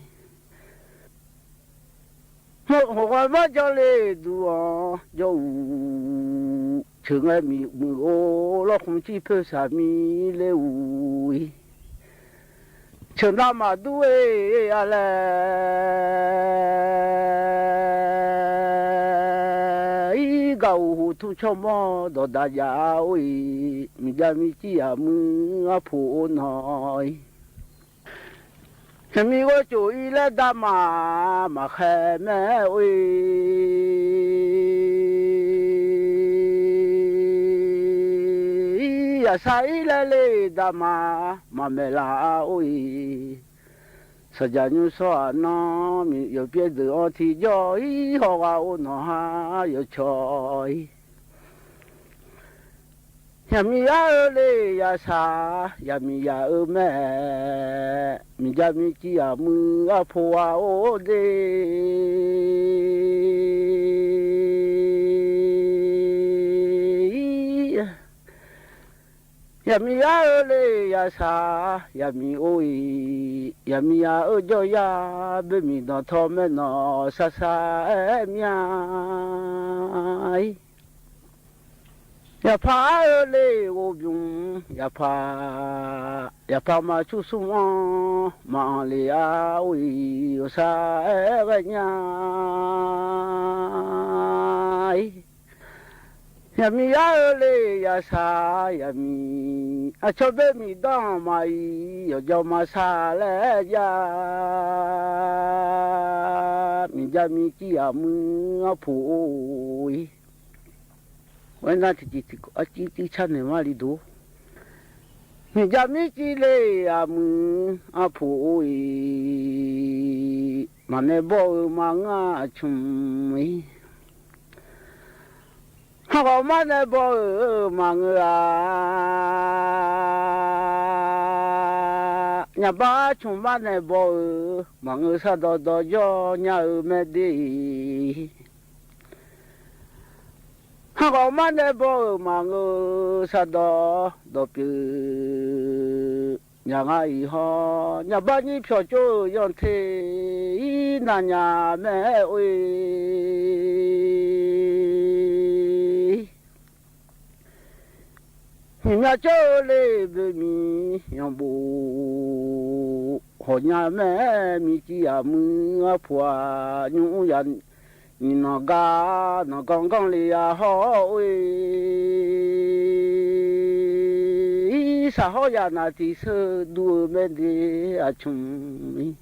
Hawq ghoer marjawr le duq-anr jawr-uq, ceuq ngae miq muiq-or, lawrkhmq cir poer saqmir ler-uq-ir. Ceuq navmaqdur-e-a laer, ir gaq-uq huqtmr tsawrmawr dawqda jav or-ir, miqjav miqciv aqmuiq arpoq or nawq-ir. Yaqmiq ghoer cof-ir laer dama maqkhaer mae or-ir, yaqsar-ir laer le dama maqmaeq laf-a or-ir. Saqjaq nymr shawr-aq nanr, miqyaer pyaer deuq-anr tiqjawr-ir, hawgha or nawq har yawcawq-ir. Yaqmiq yar-eu le yasaq, yaqmiq yaq-eu mae, miqja miqciv aqmuiq arpoq-a or de. Yaqmiq yar-eu le yasaq, yaqmiq or-iq, yaqmiq yaq-eu jawryar, boermiq danqtawq maernawq sar sar-aer mya-ir. Yaqpaq ar-eu le ghovbymq, yaqpaq, yaqpaq maqcur smr-anr maqanq le-a or-iq, ghawqshaq-aer ghae nya-ir. Yaqmiq yar-eu le yasaq, yaqmiq aqcawq boermiq danq maqir, yawqjawr maqsar laer jav, miqja miqciv aqmuiq arpoq or-ir. Aernar tiqjeq tiqkawv arcir tir car naeq ma li dov. Miqja miqciv le aqmuiq arpoq or-iq, maqnae bawr-eu maqngeur aqcmq-ir. Khanqghawq mar nae baw-euq maqngeur-a. Nyaqbar arcmq mar nae baw-euq maqngeur, sardawq dawq jawr nya-eu maerde. Khanqghawq mar nae baw-euq maqngeur, sardawq dawq pyeuf nya nga-iq haw. Nyaqbar nyir pyawq cor-eu yanr te-ir navnya mae-aer or-ir. Nyiq myav cawr-eu le boermiq yanqbof hawq nya mae-aer, miqciv aqmuiq arpoq-aq, nymr ya nyiq nanq gar nanq ganr ganr le-a haw-awr or-ir. Saqhawr yaqnaq tiqseur dur-eu maerde aqcmq-ir.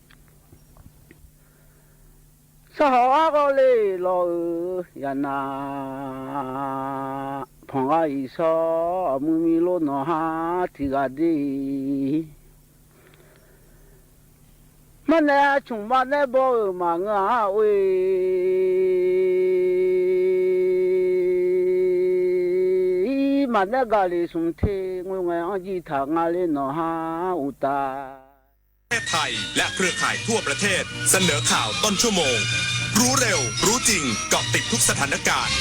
Saqhawq arghawv le lawq-euq yaqnaq, panq ghaq iqshawr aqmuiq miqlor nawq har tiq ghaq de-ir. Mar nae aqcmq mar nae baw-euq maqngeur-a or-ir. Maqnaeq gaqle smq te ngoerngae-anr jir taq nga le nawq har uqtaf. ประเทศไทยและเครือข่ายทั่วประเทศเสนอข่าวต้นชั่วโมง รู้เร็ว รู้จริง เกาะติดทุกสถานการณ์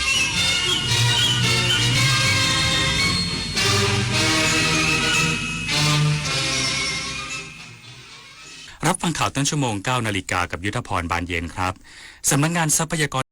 รับฟังข่าวต้นชั่วโมง เก้านาฬิกา กับยุทธพร บานเย็นครับ สำนักงานทรัพยากร